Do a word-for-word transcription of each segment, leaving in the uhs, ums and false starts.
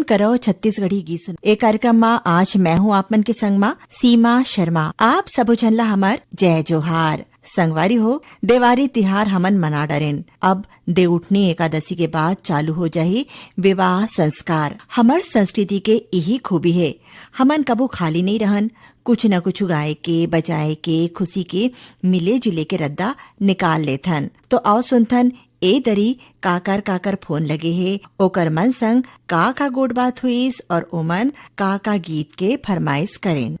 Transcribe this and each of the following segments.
करव छत्तीसगढ़ी गीत सुन। ए कार्यक्रम मा आज मैं हूँ आप मन के संग मा सीमा शर्मा। आप सबो झन ला हमर जय जोहार। संगवारी हो, देवारी तिहार हमन मना डरेन। अब देवउठनी एकादशी के बाद चालू हो जाही विवाह संस्कार। हमर संस्कृति के इही खूबी हे, हमन कभू खाली नइ रहन। कुछ न कुछ गाए के, बजाए के, खुशी के मिले जुले के रद्दा निकाल लेथन। तो आओ सुनथन, ए दरी काकर काकर फोन लगे हे, ओकर मन संग का का गोठ बात हुईस और ओमन का का गीत के फरमाइश करेन।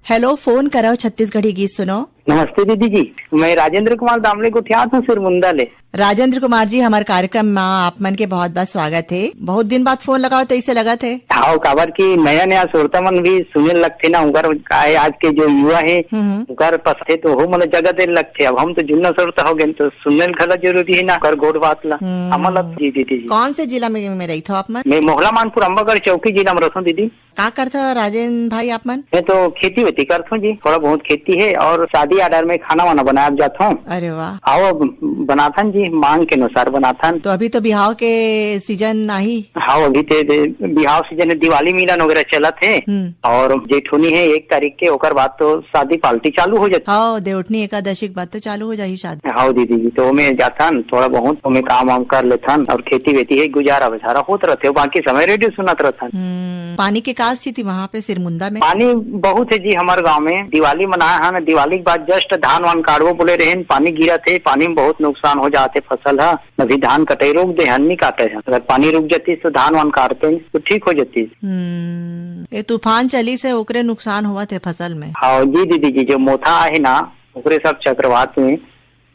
हेलो, फोन करव छत्तीसगढ़ी गीत सुनो। नमस्ते दीदी जी, मैं राजेंद्र कुमार दामले गोठियात हूँ सिरमुंदा ले। राजेंद्र कुमार जी, हमर कार्यक्रम मा आप मन के बहुत बहुत स्वागत हे। बहुत दिन बाद फोन लगाओ, तइसे लगत हे। हाँ, काबर कि नया नया श्रोता मन भी सुने लगथे ना, उनकर काय आज के जो युवा हे, हम्म। उनकर पसंद हे तो हो मन जगह दे लगथे। अब हम तो जुन्ना श्रोता हो गए, तो सुनने घला जरूरी है ना, कर गोठ बात ला। हम्म। हमन ला जी दीदी जी। कौन से जिला में, में रहिथो आप मन? मैं मोहला मानपुर अम्बागढ़ चौकी जिला में रहथों दीदी। का करथो राजेंद्र भाई आप मन? मैं तो खेती वेती करथों जी, थोड़ा बहुत खेती है और शादी आर्डर में खाना वाना बनाए जाथों। अरे वाह। आओ, बनाथन जी, मांग के अनुसार बनाथन। तो अभी तो बिहाव के सीजन आही। हाँ, अभी ते, ते बिहाव सीजन है, दिवाली मिलन वगैरह चलत है। हम्म। और जेठुनी है एक तारीख के, ओकर बाद तो शादी पार्टी चालू हो जाती। हाँ, देवउठनी एकादशी के बाद तो चालू हो जाही शादी। हाँ दीदी जी, तो ओमे जाथन, थोड़ा बहुत ओमे काम वाम कर लेथन और खेती वेती है, गुजारा बसारा होत रहथे, बाकी समय रेडियो सुनत रहथन। हम्म, पानी के का स्थिति वहाँ पे सिरमुंदा में? पानी बहुत है जी हमारे गांव में। दिवाली मनाए हन, दिवाली के बाद जस्ट धान वान काटबो बोले रहेन, पानी गिरत है, पानी में बहुत नुकसान हो जात है फसल ह। अभी धान कटाई रोक दे हन, नहीं काटे हन। अगर पानी रुक जातीस तो धान वान काटते तो ठीक हो जातीस। हम्म, ये तूफान चलिस हे, ओकरे नुकसान होवत हे फसल में। हाँ जी दीदी जी, जो मोथा आहे ना, ओकरे सब चक्रवात में,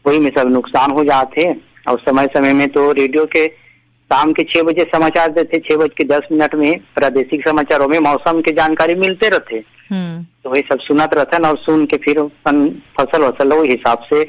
वही में सब नुकसान हो जात हे। और समय समय में तो रेडियो के शाम के छह बजे समाचार देथे, छह बज के दस मिनट में प्रादेशिक समाचार, ओमे मौसम के जानकारी मिलते रहथे। हम्म। तो वही सब सुनत रहथन और सुन के फिर अपन फसल वसल वो हिसाब से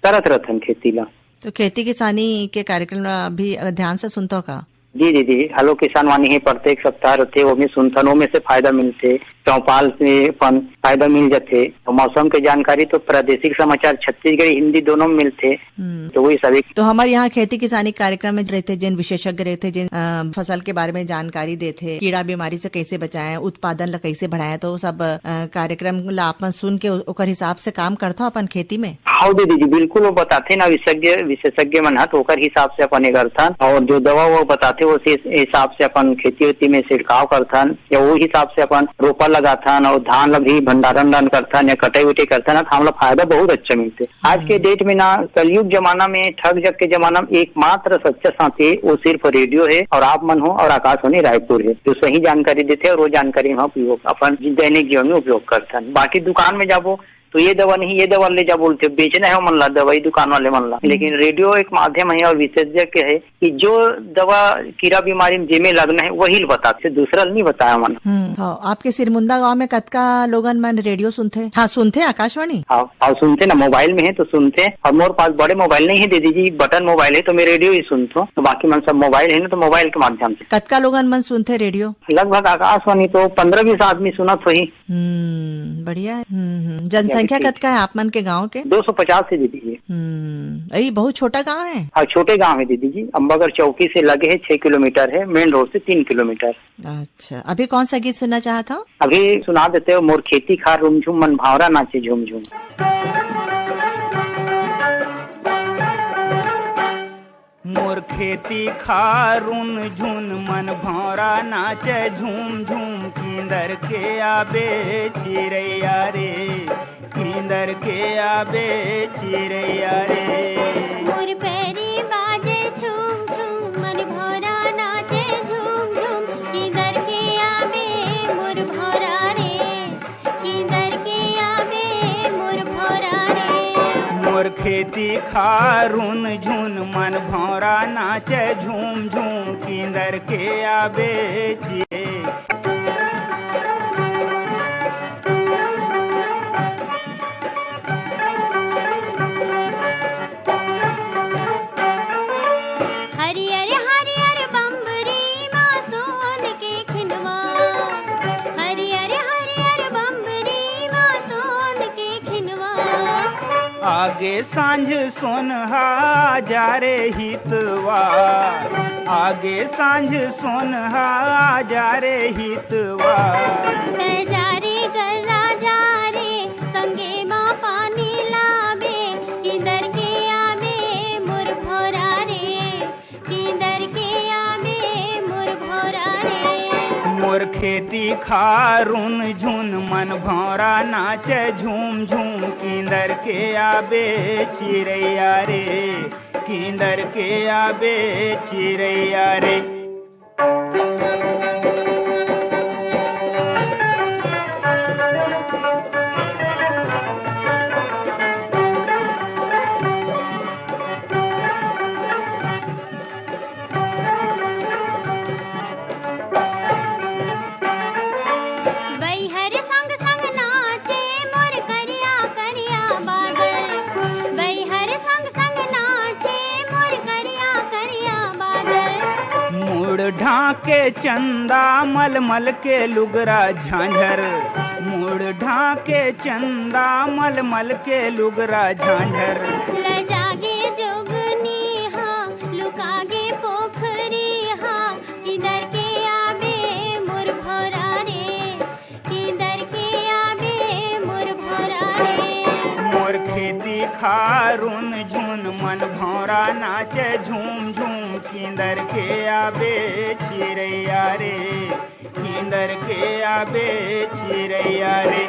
करत रहथन खेती ला। तो खेती किसानी के कार्यक्रम ला अभी ध्यान से सुनतो का? जी दीदी, हेलो किसान वाणी है, प्रत्येक सप्ताह रहथे, ओमे सुनथन, ओमे से फायदा मिलथे। चौपाल से अपन फायदा मिल जाथे। तो मौसम के जानकारी तो प्रादेशिक समाचार छत्तीसगढ़ी हिंदी दोनों में मिलथे। हम्म। तो वही सभी। तो हमारे यहाँ खेती किसानी कार्यक्रम में रहथे, जेन विशेषज्ञ रहथे, जेन, अ, फसल के बारे में जानकारी देथे, कीड़ा बीमारी से कैसे बचाएं, उत्पादन ला कैसे बढ़ाएं, तो सब, अ, कार्यक्रम ला अपन सुन के ओ-, ओकर हिसाब से काम करथो अपन खेती में। हाँ दीदी जी, बिल्कुल, वो बताथे ना विशेषज्ञ, विशेषज्ञ मन ह, तो ओकर हिसाब से अपन ये करथन, और जो दवा वो बताथे, वो से हिसाब से अपन खेती वेती में छिड़काव करथन, या वो हिसाब से अपन रोपा लगाथन, और धान ला भी भंडारण उंडारण करथन या कटाई उटाई करथन, तो हमला फायदा बहुत अच्छा मिलथे। आज के हम्म। डेट में ना, कलयुग जमाना में, ठग जग के जमाना में एकमात्र सच्चा साथी वो सिर्फ रेडियो है, और आप मन हो, और आकाशवाणी रायपुर है, जो सही जानकारी देथे, और वो जानकारी हम उपयोग अपन दैनिक जीवन में उपयोग करथन। बाकी दुकान में जाबो, तो ये दवा नहीं, ये दवा ले जा बोलथे, बेचना है ओमन ला, दवाई दुकान वाले मन ला। हम्म। लेकिन रेडियो एक माध्यम है और विशेषज्ञ है कि जो दवा कीड़ा बीमारी में जेमे लगना है, वही ल बताथे, दूसरा ल नहीं बताया मन। हम्म, हाँ, आपके सिरमुंदा गांव में कतका लोगन मन रेडियो सुनथे? हाँ, सुनथे आकाशवाणी? हाँ, हाँ, सुनथे ना, मोबाइल में है तो सुनथे। और मोर पास बड़े मोबाइल नहीं है दीदी जी, बटन मोबाइल है, तो मैं रेडियो ही सुनथो। तो बाकी मन सब मोबाइल है ना, तो मोबाइल के माध्यम से। कतका लोगन मन सुनथे रेडियो? लगभग आकाशवाणी तो पन्द्रह बीस आदमी सुनत होही। हम्म, बढ़िया है। हम्म, हम्म। जनसंख्या कतका है आप मन के गांव के? दो सौ पचास है दीदी जी। हम्म, अरे, बहुत छोटा गांव है। हाँ, छोटे गांव है दीदी जी, अम्बागढ़ चौकी से लगे है, छह किलोमीटर है, मेन रोड से तीन किलोमीटर। अच्छा, अभी कौन सा गीत सुनना चाहत हो? अभी सुना देते हो, मोर खेती खार रुमझुम, मन भावरा नाचे झूम झूम। मोर खेती खार रुन झुन, मन भौंरा नाचे झूम झूम। किंदर के आबे चिरैया रे, किंदर के आबे चिरैया रे। मोर पैरी बाजे झूम झूम, मन भौंरा नाचे झूम झूम। किंदर के आबे मोर भौंरा रे, किंदर के आबे मोर भौंरा रे। मोर खेती खार रुन झुन, मन भौंरा नाचे झूम झूम। किंदर के आबे चिरे। हरियर हरियर बम्बरी मा सोन के खिनवा, हरियर हरियर बम्बरी मा सोन के खिनवा। आग आगे सांझ सोनहा जा रे हितवा, आगे सांझ सोनहा जा रे हितवा। तै जा रे गर्रा जा रे, संगे मा पानी लाबे, किंदर के आबे मोर भौरा रे। किंदर के आबे मोर भौरा रे। मोर खेती खार रुन झुन, मन भौरा नाचे झूम झूम। किंदर के आबे चिरैया रे, किंदर के आबे चिरैया रे। बैहर संग संग नाचे मोर करिया करिया बादल। बैहर संग संग नाचे मोर करिया करिया बादल। मुड़ ढांके चंदा मलमल के लुगरा झांझर, मुड़ ढांके चंदा मलमल के लुगरा झांझर। लजागे जोगनी हा लुकागे पोखरी हा, किंदर के आबे मोर भौरा रे, किंदर के आबे मोर भौरा रे। मोर खेती खार रुन झुन, मन भौरा नाचे झूम झूम। किंदर के आबे चिरैया रे, किंदर के आबे चिरैया रे।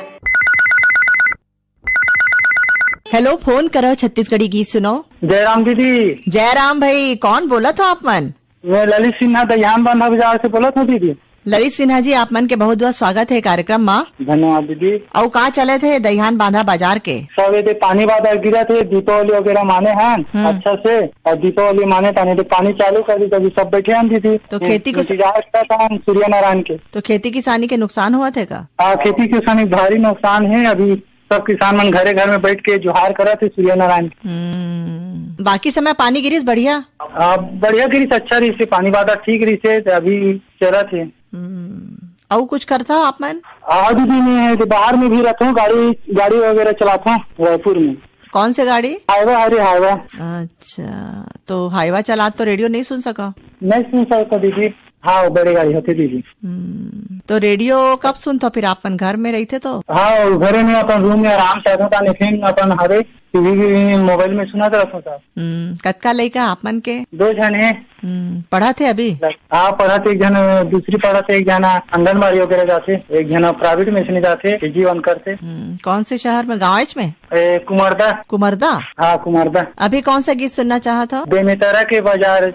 हेलो, फोन करो छत्तीसगढ़ी गीत सुनो। जयराम दीदी। जयराम भाई, कौन बोलत हो आप मन? मैं ललित सिन्हा दहियान बांधा बाजार से बोलत हूँ दीदी। ललित सिन्हा जी, आप मन के बहुत बहुत स्वागत है कार्यक्रम मा। धन्यवाद दीदी। अउ का चलत है दहियान बांधा बाजार के? सब एदे पानी बादर गिरत है, दीपावली वगैरह माने हन हम्म। अच्छा से, और दीपावली माने ताने तो पानी चालू कर दी, तभी सब बैठे हन दीदी। तो खेती को इंतजार करत हन सूर्य नारायण के। तो खेती किसानी के नुकसान हुआ थे का? हाँ, खेती किसानी भारी नुकसान है अभी। सब किसान मन घरे घर में बैठ के जोहार करत हे सूर्य नारायण के। हम्म, बाकी समय पानी गिरिस बढ़िया? आ, बढ़िया गिरिस, अच्छा रहिस हे, पानी बादर ठीक रहिस हे, त अभी चलत हे। हम्म, अउ कुछ करता आप मन? हाँ दीदी, मैं तो बाहर में भी रहता हूँ, गाड़ी, गाड़ी वगैरह चलाता हूँ रायपुर में। कौन से गाड़ी? हाईवा, अरे हाईवा। अच्छा, तो हाईवा चलात तो रेडियो नहीं सुन सका? नहीं सुन सकता दीदी। हाँ, वो बड़े गाड़ी होते दीदी। हम्म, तो रेडियो कब सुनथो फिर आप मन घर में रहिथे तो? हाँ, वो घरे में अपन रूम में आराम से आथों, ताने फिर अपन हरे टीवी भी मोबाइल में सुनत रहथों साहब। हम्म, कतका लइका आप मन के? दो झन हे। हम्म, पढ़त हे अभी? हाँ, पढ़त हे, एक झन दूसरी पढ़त हे, एक झन आंगनबाड़ी वगैरह जाथे, एक झन प्राइवेट में से जाथे, केजी वन करथे। हम्म, कौन से शहर में, गाँव में? ए, कुमरदा। कुमरदा? हाँ, कुमरदा। अभी कौन सा गीत सुनना चाहत हो? बेमेतरा के बाजार।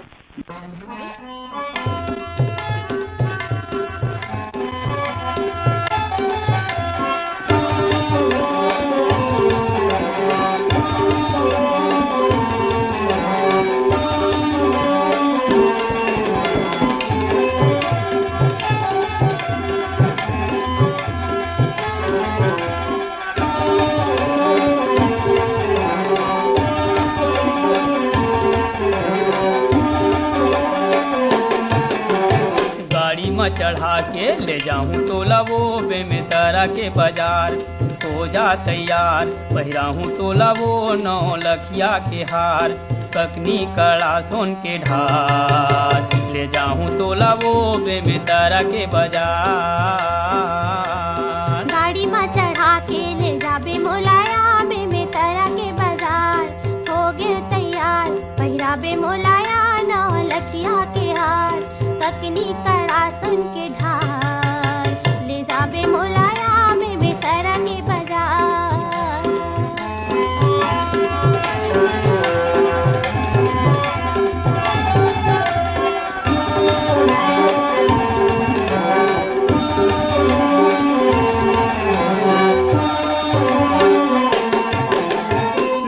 गाड़ी म चढ़ा के ले जाहूं तोला वो बेमेतरा के बाजार। हो जा तैयार, पहिराहूं तोला वो नौ लखिया के हार। ककनी कड़ा सोन के ढाल, ले जाहूं तोला वो बेमेतरा के बाजार। गाड़ी म चढ़ा के ले जाबे मोला या बेमेतरा के बाजार। हो गे तैयार, पहिराबे मोला या नौ लखिया के हार। ककनी कड़ा सोन के ढाल, ले जाबे मोला या बेमेतरा के बाजार।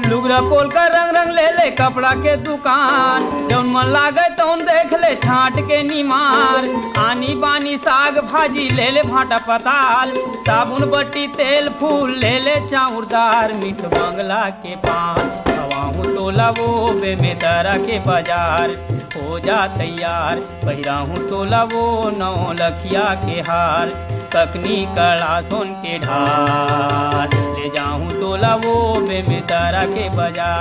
लुगरा पोलका रंग रंग ले ले कपड़ा के दुकान, जौन मन लागे तौन देख ले छांट के निमार। आनी बानी साग भाजी ले ले भांटा पताल, साबुन बट्टी तेल फूल ले ले चाउर दार। मीठ बंगला के पान खवाहूं तोला वो बेमेतरा के बाजार। हो जा तैयार, पहिराहूं तोला वो नौ लखिया के हार। ककनी कड़ा सोन के ढाल, ले जाहूं तोला वो बेमेतरा के बाजार।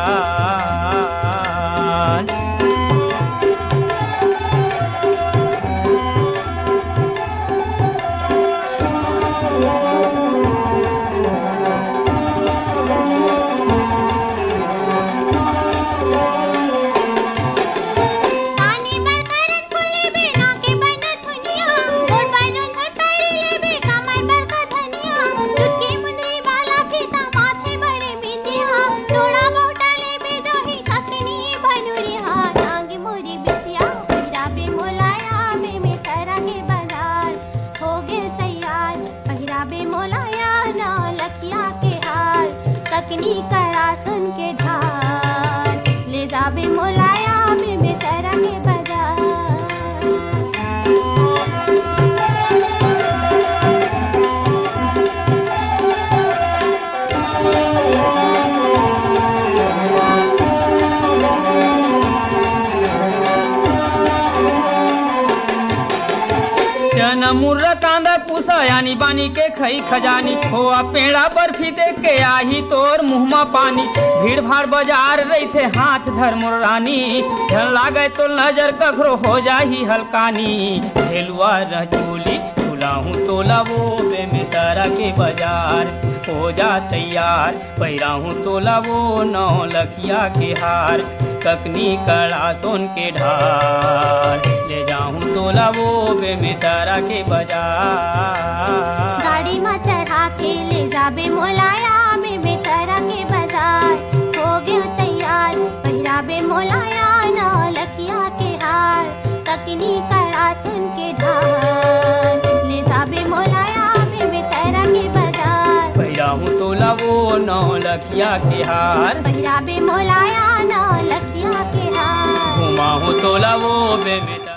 पहिराबे मोला या नौलखिया के हार, ककनी कड़ा सोन के ढाल। ले जाबे मोला या बेमेतरा के बाजार। चना मुर्रा कांदा पूसा, आनी बानी के खई खजानी, खोआ पेड़ा बर्फी देख के आही तोर मुंह म पानी। भीड़ भाड़ बाजार रहिथे, हाथ धर मोर रानी, झन लागय तो नजर कखरो हो जाही हलकानी। झेलुआ रह चोली, बुलाहूं तोला वो बेमेतरा के बाजार, हो जा तैयार। पहिराहूं तोला वो नौलखिया के हार, ककनी कड़ा सोन के ढाल। ले जाहूं तोला वो बेमेतरा के बाजार। गाड़ी म चढ़ा के ले जाबे मोला या बेमेतरा के बाजार। हो गेंव तैयार, पहिराबे मोला या नौलखिया के हार। ककनी कड़ा सोन के ढाल, ले जाबे मोला या बेमेतरा के बाजार। पहिराहूं तोला वो नौलखिया के हार। पहिराबे मोला या नौलखिया के हार। घुमाहूं तोला वो बेमेतरा।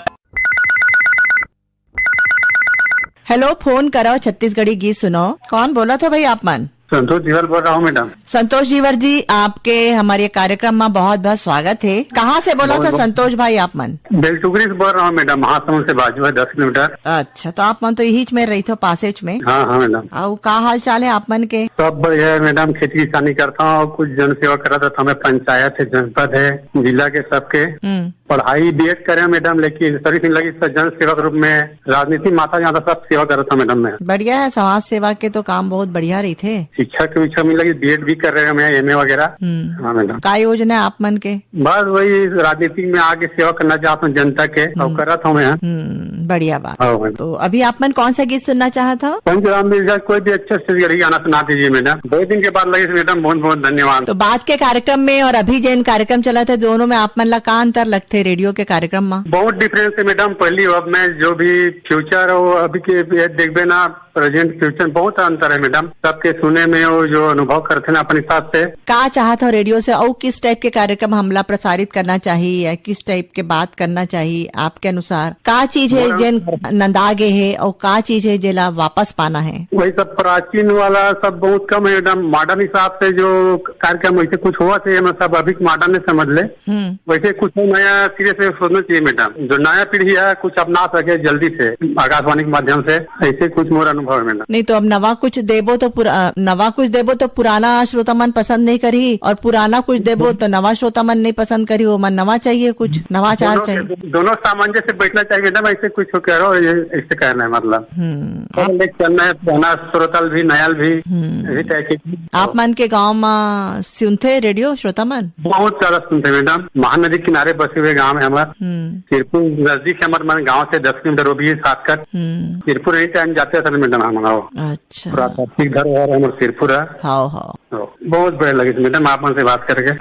हेलो, फोन करो छत्तीसगढ़ी गीत सुनो। कौन बोलत हो भाई आप मन? संतोष जीवर बोल रहा हूँ मैडम। संतोष जीवर जी, आपके हमारे कार्यक्रम में बहुत बहुत स्वागत है। कहाँ से बोलत हो संतोष भाई आप मन? बेलटुकरी से बोल रहा हूँ मैडम, महासमुंद से बाजू है, दस किलोमीटर। अच्छा, तो आप मन तो यही में रहिथो, पासेज में। हाँ, हाँ मैडम। अउ का हाल चाल है आप मन के? सब बढ़िया है मैडम, खेती किसानी करता हूँ, कुछ जन सेवा करत हूँ, हमें पंचायत है, जनपद है, जिला के सबके। हम्म। पढ़ाई बीएड करे हंव मैडम, लेकिन सर्विस नइ लगिस, त जन सेवक रूप में राजनीति म आथंव, जाथंव, सब सेवा करत हंव मैडम मैं। बढ़िया है, समाज सेवा के तो काम बहुत बढ़िया रहिथे। शिक्षा के विषय में लगिस, बीएड भी कर रहे हैं मैं, एमए वगैरह। हम्म। हाँ मैडम। का योजना है आप मन के? बस वही राजनीति में आके सेवा करना चाहता हूँ जनता के, और हम्म। करत हंव मैं। हम्म, बढ़िया बात। हाँ मैडम। तो अभी आप मन कौन सा गीत सुनना चाहत हो? पंचराम मिर्जा, कोई भी अच्छा छत्तीसगढ़ी गाना सुना दीजिए मैडम। दो दिन के बाद लगिस मैडम, बहुत बहुत धन्यवाद। तो बाद के कार्यक्रम में और अभी जेन कार्यक्रम चलत हे, दोनों में आप मन ला का अंतर लगथे रेडियो के कार्यक्रम में? बहुत डिफरेंस है मैडम। पहली अब में जो भी फ्यूचर है, वो अभी के ये देखबे ना, प्रेजेंट फ्यूचर बहुत अंतर है मैडम। सबके सुने में वो जो अनुभव करथे ना अपने हिसाब से। का चाहत हो रेडियो से, अउ किस टाइप के कार्यक्रम हमला प्रसारित करना चाहिए या किस टाइप के बात करना चाहिए आपके अनुसार? का चीज है मोर जेन नंदा गे हे अउ का चीज है जेला वापस पाना है? वही सब प्राचीन वाला सब बहुत कम है मैडम। मॉडर्न हिसाब से जो कार्यक्रम वैसे कुछ होवत हे, एमा सब अभी मॉडर्न समझ ले। हम्म। वैसे कुछ नया सिरे से सोचना चाहिए मैडम, जो नया पीढ़ी है कुछ अपना सके जल्दी से आकाशवाणी के माध्यम से। ऐसे कुछ मोर अनुभव है मैडम। नहीं तो अब नवा कुछ देबो तो पुरा-, नवा कुछ देबो तो पुराना श्रोता मन पसंद नहीं करही, और पुराना कुछ देबो तो नवा श्रोता मन नहीं पसंद करही, वो मन नवा चाहिए, कुछ नवाचार दोनों के, चाहिए। दोनों सामंजस्य बैठना चाहिए मैडम, ऐसे कुछ हो कह रहे हो, ये ऐसे कहना है मतलब। हम्म, सब आप लेके चलना है, पुराना श्रोता भी, नया भी, हम्म। यही तय की। आप मन के गांव में सुनथे रेडियो श्रोता मन? बहुत ज्यादा सुनथे मैडम, महानदी किनारे बसे हुए गांव है हमार। हम्म। सिरपुर नजदीक है हमारे, मन गांव से दस किलोमीटर, वो भी शॉर्टकट। हम्म। सिरपुर एनी टाइम जाते हैं सर मैडम हम लोग। अच्छा। पुरातात्विक धरोहर है हमारे सिरपुर है। हाव, हाव। तो बहुत बढ़िया लगिस मैडम आप मन से बात करके।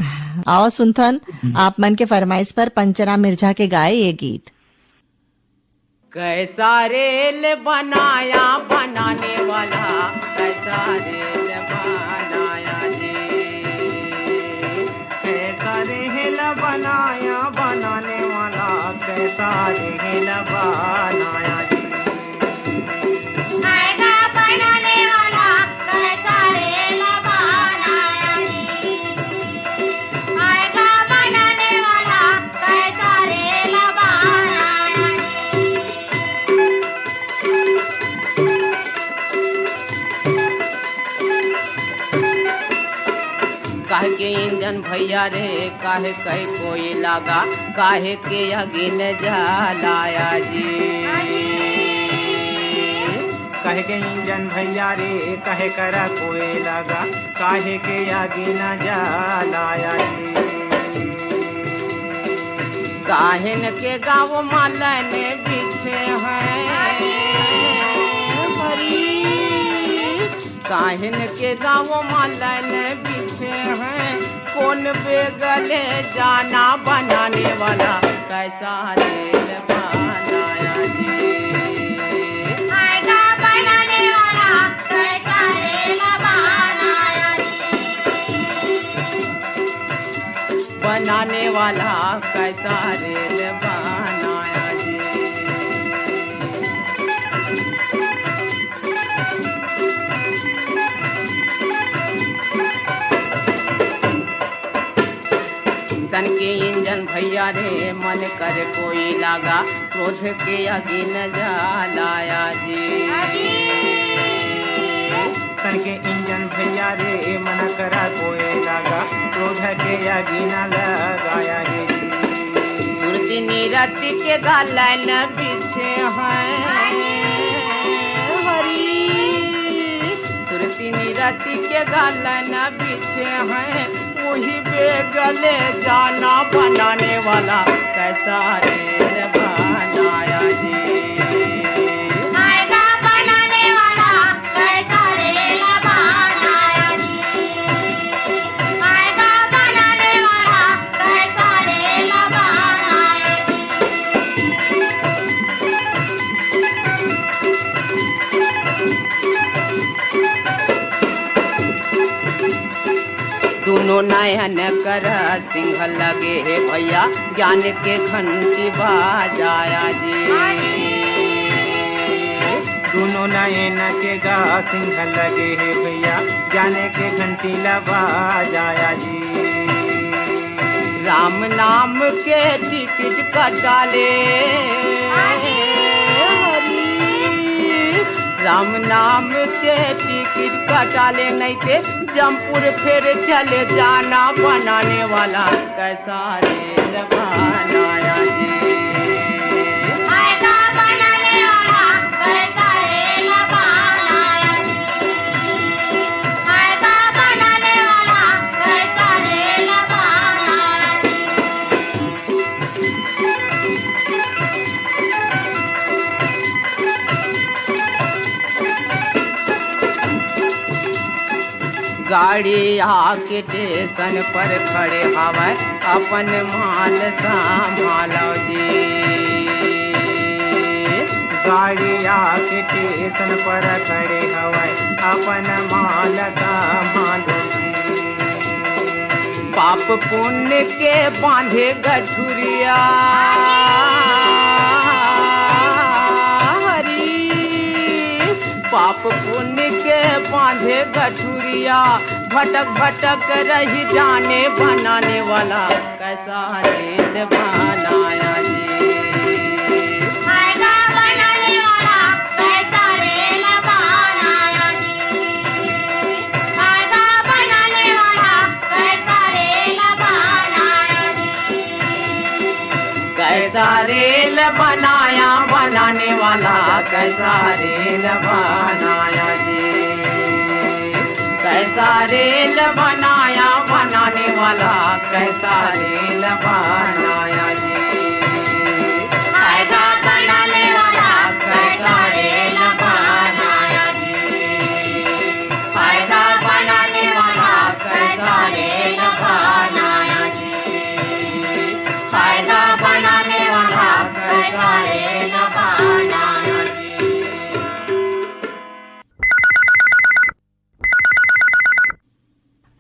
आओ सुनथन, हम्म। आप मन के फरमाइश पर पंचराम मिर्जा के गाए ये गीत। कैसा रेल बनाया बनाने वाला, कैसा रेल बनाया जी, कैसा रेल बनाया बनाने वाला, कैसा रेल बनाया जी। आएगा बनाने वाला, कैसा रेल बनाया जी। आएगा बनाने वाला, कैसा रेल बनाया जी। रे, काहे कई कोई लगा, काहे के अगिन जलाया जी। कहे के इंजन भैया रे, कहे करा कोई लगा, काहे के अगिन जलाया जी। काहिन के गाँव मालन बिछे हैं हरी। काहिन के गाँव मालन बिछे हैं, कौन बेगले जाना बनाने वाला कैसा रेल बनाया जी। आएगा बनाने वाला कैसा रेल बनाया जी। बनाने वाला कैसा रेल बनाया जी। तन के इंजन भैया रे, मन कर कोई लागा, क्रोध के आगी न जलाया जी। तन के इंजन भैया रे, मन करा कोई लागा, क्रोध के आगी न लगाया जी। सुरती निरति के गालन बिछे हैं हरी। सुरती निरति के गालन बिछे हैं, वही बेगले जाना बनाने वाला कैसा रेल बनाया जी। आएगा बनाने वाला कैसा रेल बनाया जी। आएगा बनाने वाला कैसा रेल बनाया जी। दोनों नयन कर सिंह लगे हे भैया, ज्ञान के घंटी बजाया जी। दोनों नयन के गा सिंह लगे हे भैया, ज्ञान के घंटी ला बजाया जी। राम नाम के टिकट कटा ले हरी। राम नाम के टिकट कटा ले, नहीं ते जमपुर फेर चले जाना बनाने वाला कैसा रेल बनाया जी। आएगा बनाने वाला कैसा रेल बनाया जी। आएगा बनाने वाला कैसा रेल बनाया जी। गाड़ी आके स्टेशन पर खड़े हवय, अपन माल संभालो जी। गाड़ी आके स्टेशन पर खड़े हवय, अपन माल संभालो जी। पाप पुण्य के बांधे गठुरिया हरी। पाप पुण्य के बांधे गठुरिया, भटक भटक रही जाने बनाने वाला कैसा रेल बनाया जी। आएगा बनाने वाला कैसा रेल बनाया जी। आएगा बनाने वाला कैसा रेल बनाया जी। कैसा रेल बनाया बनाने वाला, कैसा रेल बनाया जी। कैसा रेल बनाया बनाने वाला, कैसा रेल बनाया जी। आएगा बनाने वाला कैसा रेल बनाया जी। फायदा बनाने वाला कैसा रेल बनाया जी। फायदा बनाने वाला कैसा रेल बनाया जी।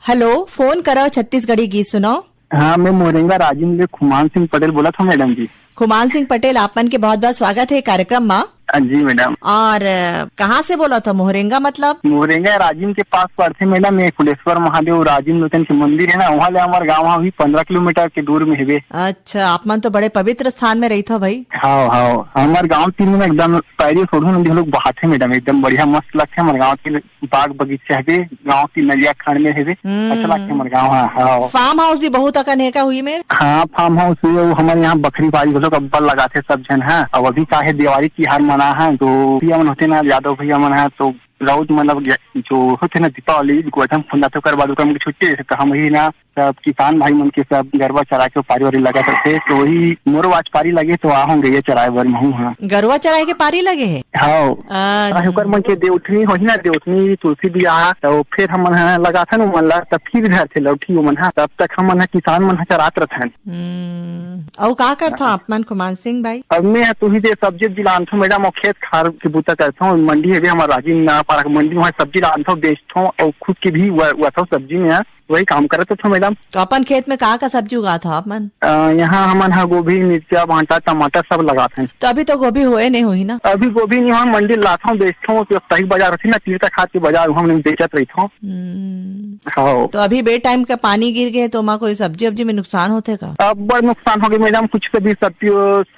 हेलो, फोन करो छत्तीसगढ़ी गीत सुनाओ। हाँ, मैं मोरेंगा राजिम ले खुमान सिंह पटेल बोलत हँव मैडम जी। खुमान सिंह पटेल, आप मन के बहुत बहुत स्वागत हे कार्यक्रम मा। हाँ जी मैडम। और, अ, कहाँ से बोलत हो? मोहरेंगा मतलब? मोहरेंगा राजिम के पास पड़थे मैडम, ये कुलेश्वर महादेव राजिम लोचन के मंदिर है ना, वहाँ ले हमार गाँव वहाँ भी पन्द्रह किलोमीटर के दूर में हेबे। अच्छा, आप मन तो बड़े पवित्र स्थान में रहित हो भाई। हाँ, हाँ, हमार गाँव तीन में एकदम पैरी छोड़ू नदी हम लोग बहाथे मैडम, एकदम बढ़िया मस्त लगथे हमार गाँव के बाग बगीचा हेबे, गाँव की नलिया खंड में हेबे। हम्म। अच्छा लगथे हमर गाँव, हाँ, हाँ। फार्म हाउस भी बहुत अकन हे का हुई में? हाँ, फार्म हाउस हुई, वो हमर यहाँ बखरी बाड़ी घलो अब्बड़ लगाथे सब झन, हाँ। अब अभी का हे, दिवाली तिहार मना है, तो भैया मन होथे ना, यादव भैया मन है, तो राउत मतलब गे-, जो होथे ना दीपावली, गोठन फुंदा, तो ओकर बाद ओकर मन के छुट्टी रहिथे, तो हम ही ना सब किसान भाई मन के सब गरवा चरा के पारी वारी लगत रथे, तो वही मोरो आज पारी लगे, तो आहूँ गइया चराए बर महूँ, हाँ। गरवा चराए के पारी लगे हे? हाँ। अच्छा। अरे, ओकर मन के देवउठनी होही ना, देवउठनी तुलसी बियाह, तो फिर हमन ह लगाथन ओमन ला, तब फिर धरथे लौठी ओमन ह, तब तक हमन ह किसान मन ह चरात रथन। हम्म, अउ का करथो आप मन, खुमान सिंह भाई? अब मैं ह तुही दे सब्जी उब्जी लानथो मैडम, अउ खेत खार के बूता करथो, मंडी हवे हमर राजिम ना पारा के मंडी, वहाँ सब्जी लानथो, बेचथो, अउ खुद के भी व-, वथो सब्जी में ह। वही काम करत हथो मैडम। तो अपन खेत में का का सब्जी उगात हो आप मन? अ, यहाँ हमन ह गोभी, मिर्चा, भांटा, टमाटर सब लगात हन। तो अभी तो गोभी होए नहीं होही ना? अभी गोभी नहीं होए, मंडी लाथों, बेचथों, साप्ताहिक बाजार होथे ना, तीर्थ खात के बाजार, उहाँ हमन बेचत रहिथों। हम्म। हाँ। तो अभी बे टाइम का पानी गिर गए तो ओमा कोई सब्जी वब्जी में नुकसान होथे का? अब्बड़ नुकसान हो गए मैडम, कुछ तो भी सब्जी,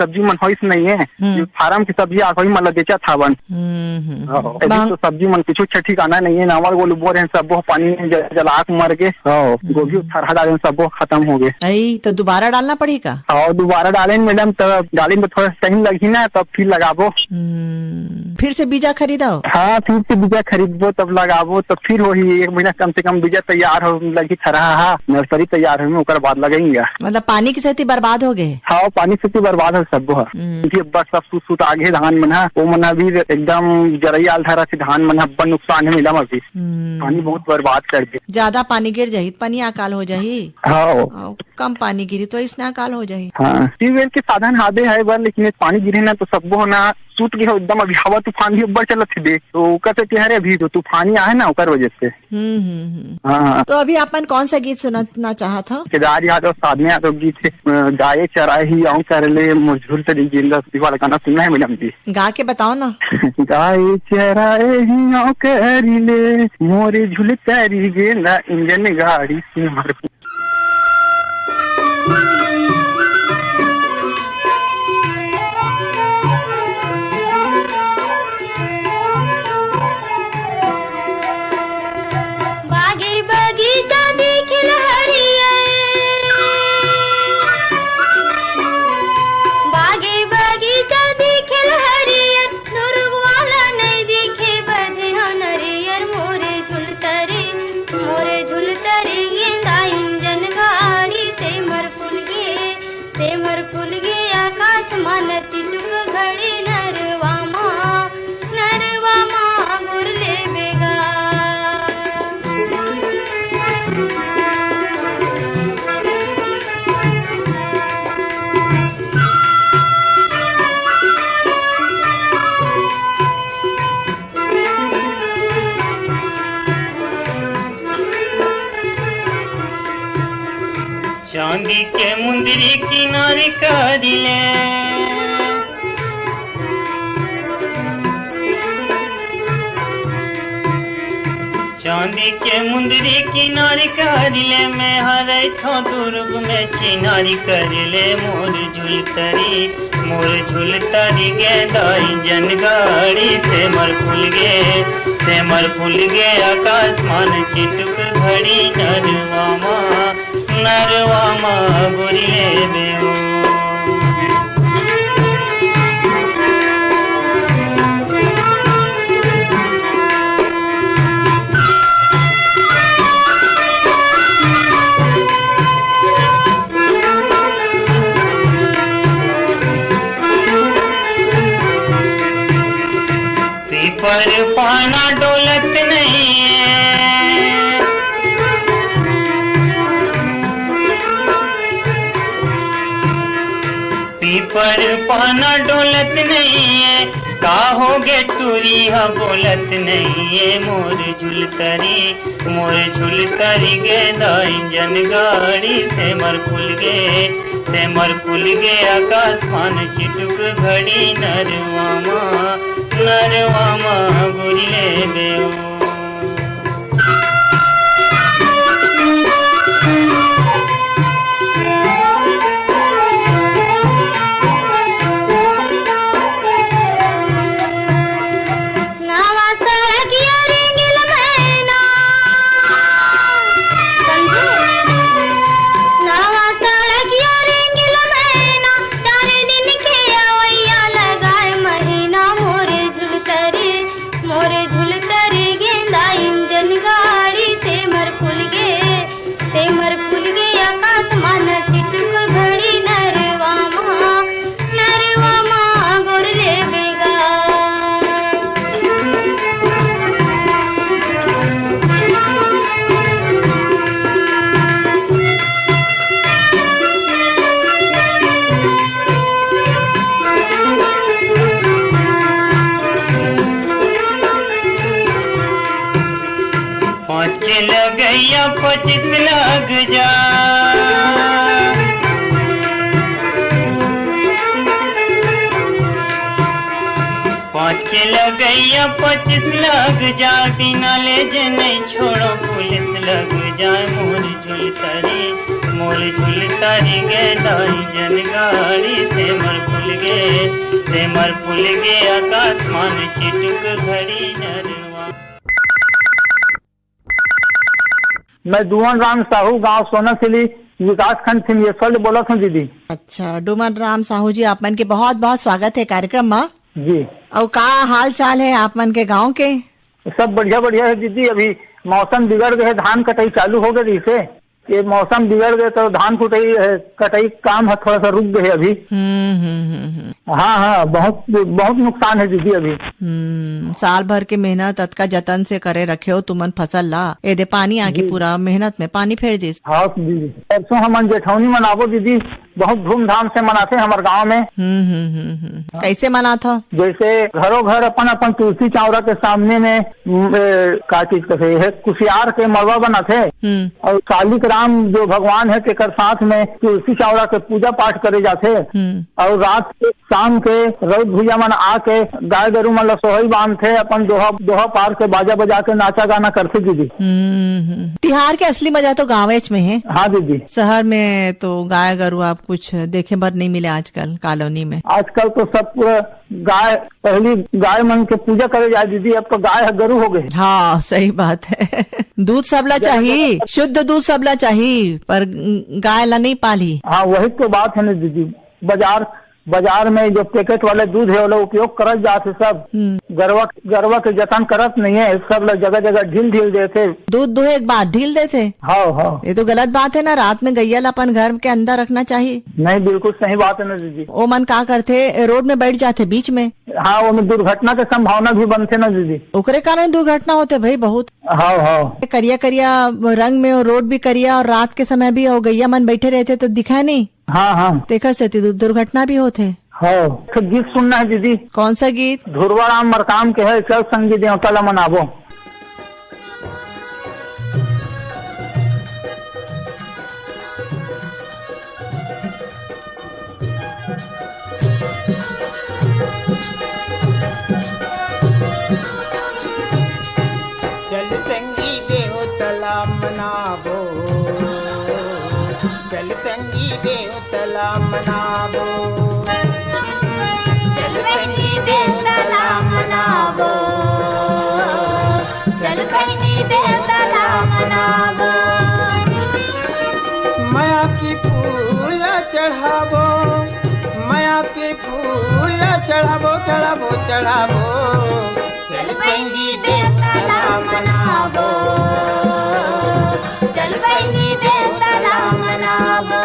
सब्जी मन होइस नहीं है। हम्म। जो फार्म के सब्जी आ, वही मन ला बेचत हावन। हम्म, हम्म, हाँ, हम्म। अभी बांग- तो सब्जी मन कुछ अच्छा ठिकाना नहीं है, नावर गोलू बोर हैं, सब पानी में जल-, जला के मर गए। हाँ, हम्म। गोभी थरहा डाले, सब खत्म हो गए। अई, तो दोबारा डालना पड़ही का? हाँ, दोबारा डालें मैडम, तब डालें तो थोड़ा टाइम लगही ना, तब फिर लगाबो। हम्म, फिर से बीजा खरीदो? हाँ, फिर से बीजा खरीदबो, तब लगाबो, तब फिर वही एक महीना कम से कम बीजा तैयार हो, लगी थरहा हा, नर्सरी तैयार हो, ओकर बाद लगेंगे। मतलब पानी के सेती बर्बाद हो गए? हाँ, पानी सेती बर्बाद हो सब, हाँ। हम्म। क्योंकि अब्बड़ सब सूत सूत आगे धान मन ह, वो मन अभी एकदम जरई आल धरा से धान मन ह, अब्बड़ नुकसान है मैडम अभी। हम्म। पानी बहुत बर्बाद कर दे। ज्यादा पानी गिर जाही त पानी अकाल हो जाही। हाँ। अउ कम पानी गिरी तो अइसने अकाल हो जाही। हाँ, ट्यूबवेल के साधन हाबे है बर, लेकिन ये पानी गिरे ना तो सबो ना सूत गे हो एकदम। अभी हवा तूफान भी अब्बड़ चलत हे बे, तो ओकर सेती हरे अभी जो तूफानी आहे ना ओकर वजह से। हम्म, हम्म, हम्म। हाँ। तो अभी आप मन कौन सा गीत सुनना चाहत हो? केदार यादव, साधना यादव गीत है, अ, गाय चराए ही आऊं कर ले, मोर झुलतरी गेंदा, ये वाला गाना सुनना है मैडम जी। गा के बताओ ना। गाय चराए ही आऊं कर ले, मोर झुलतरी गेंदा, इंजन गाड़ी से मर बागी बगीचा दिखिल हरियर, बागी बगीचा दिखिल हरियर, सुरुग वाला नहीं दिखे बजे हो नरियर, मोरे झुलतरी, मोरे झुलतरी गेंदा इंजन गाड़ी से मर फूल गे, सेमर फूल गे आकाश मा नचिचुक घड़ी नरवा मा, नरवा मा गुरले बेगा। चांदी के मुंदरी किनारी करी ले, चांदी के मुंदरी किनारी करी ले, मैं हरई थो दुर्ग में चिनारी करी ले, मोर झुलतरी, मोर झुलतरी गेंदा इंजन गाड़ी, सेमर फूल गे, सेमर फूल गे आकाश मान चिटुक घड़ी नरवा मा, नरवा मा गोरी ले बेऊ। पीपर पाना डोलत नहीं है, पीपर पाना डोलत नहीं है, का हो गे टूरी हा बोलत नहीं है, मोर झुलतरी, मोर झुलतरी गेंदा इंजन गाड़ी, सेमर फूल गे, ते मर फूल गे आकाश मान चिटुक घड़ी नरवा मा, नरवा मा गोरी ले बेऊ। नवा सड़किया रेंगिल मैना, समझे? नवा सड़किया रेंगिल मैना, चार दिन के अवैया लगाए महीना, मोरे झुलतरी, मोरे झुलतरी गेंदा इंजन गाड़ी, ते मर फूल गे, ते मर फूल गे आकाश मान चिटुक घड़ी नरवा मा, नरवा मा गोर ले बेगा। पाँच के लगैया पच्चीस लग जा, पाँच के लगैया पच्चीस लग जा, बिना ले जे नहीं छोड़ो पुलिस लग जाए। मोर झुलतरी, मोर झुलतरी गे दाई जन गाड़ी, ते मर फूल गे, ते मर फूल गे आकाश मान चिटुक घड़ी नरवा। मैं डुमन राम साहू, गांव सोनासिली, विकासखंड सिंहेश्वर ले बोलत हूँ दीदी। अच्छा, डुमन राम साहू जी, आप मन के बहुत बहुत स्वागत है कार्यक्रम मा। जी। अउ का हाल चाल है आप मन के गांव के? सब बढ़िया बढ़िया है दीदी। अभी मौसम बिगड़ गए है, धान कटाई चालू हो गए, जैसे ये मौसम बिगड़ गए तो धान कुटाई, अ, कटाई काम है थोड़ा सा रुक गए अभी। हम्म हम्म हम्म हम्म। हाँ हाँ, बहुत बहुत नुकसान है दीदी अभी। हम्म, साल भर के मेहनत, अतका जतन से करे रखे हो तुमन फसल ला, एदे पानी आके जी। पूरा मेहनत में पानी फेर दिस। हाँ दीदी, परसों हमन जेठौनी मनाबो दीदी, बहुत धूमधाम से मनाथे हमर गांव में। हम्म हम्म हम्म हम्म। हाँ। कैसे मनाथो? जैसे घरों घर अपन अपन तुलसी चावरा के सामने में, उम, ए, का चीज कथे है, कुसियार के मड़वा बनाथे। हम्म। और कालिक राम जो भगवान है, तेकर साथ में तुलसी चावरा के पूजा पाठ करे जाथे। हम्म। और रात के, शाम के रउत भुइया मन आके गाय गरु मन ल सोहई बांधथे, अपन दोहा, दोहा पार के बाजा बजा के नाचा गाना करथे दीदी। हम्म हम्म। तिहार के असली मजा तो गाँवेच में है। हाँ दीदी। शहर में तो गाय गरु आप कुछ देखे बर नहीं मिले आजकल कॉलोनी में। आजकल तो सब पूरा गाय, पहली गाय मन के पूजा करे जाए दीदी, अब तो गाय ह गरु हो गए। हाँ, सही बात है। दूध सबला जगह चाही, जगह शुद्ध दूध सबला चाही, पर गाय ला नहीं पाली। हाँ, वही तो बात है ना दीदी। बाजार, बाजार में जो पैकेट वाले दूध है, वाला उपयोग करत जात है सब। हम्म। गरवा, गरवा के जतन करत नहीं है, सब ला जगह जगह ढील ढील देथे। दूध दुहे के बाद ढील देथे। हाँ हाँ। ये तो गलत बात है ना, रात में गैया ला अपन घर के अंदर रखना चाहिए। नहीं, बिल्कुल सही बात है ना दीदी। ओमन का करथे, रोड में बैठ जाथे बीच में। हाँ, ओमे दुर्घटना के संभावना भी बनथे ना दीदी। ओकरे कारण दुर्घटना होथे भाई बहुत। हाँ हाँ। करिया करिया रंग में, और रोड भी करिया, और रात के समय भी, और गैया मन बैठे रहथे तो दिखाए नहीं। हाँ हाँ। तेकर सेती दु-, दुर्घटना भी होथे। हाँ, तो गीत सुनना है दीदी। कौन सा गीत? धुरवा राम मरकाम के है, चल संगी देवता ला मनाबो। चल संगी देवता ला मनाबो, चल संगी देवता ला मनाबो, चल संगी देवता ला मनाबो, चल संगी देवता ला मनाबो। मया के फूल चढ़ाबो, मया के फूल चढ़ाबो, चढ़ाबो, चढ़ाबो। चल संगी देवता ला मनाबो, चल संगी देवता ला मनाबो,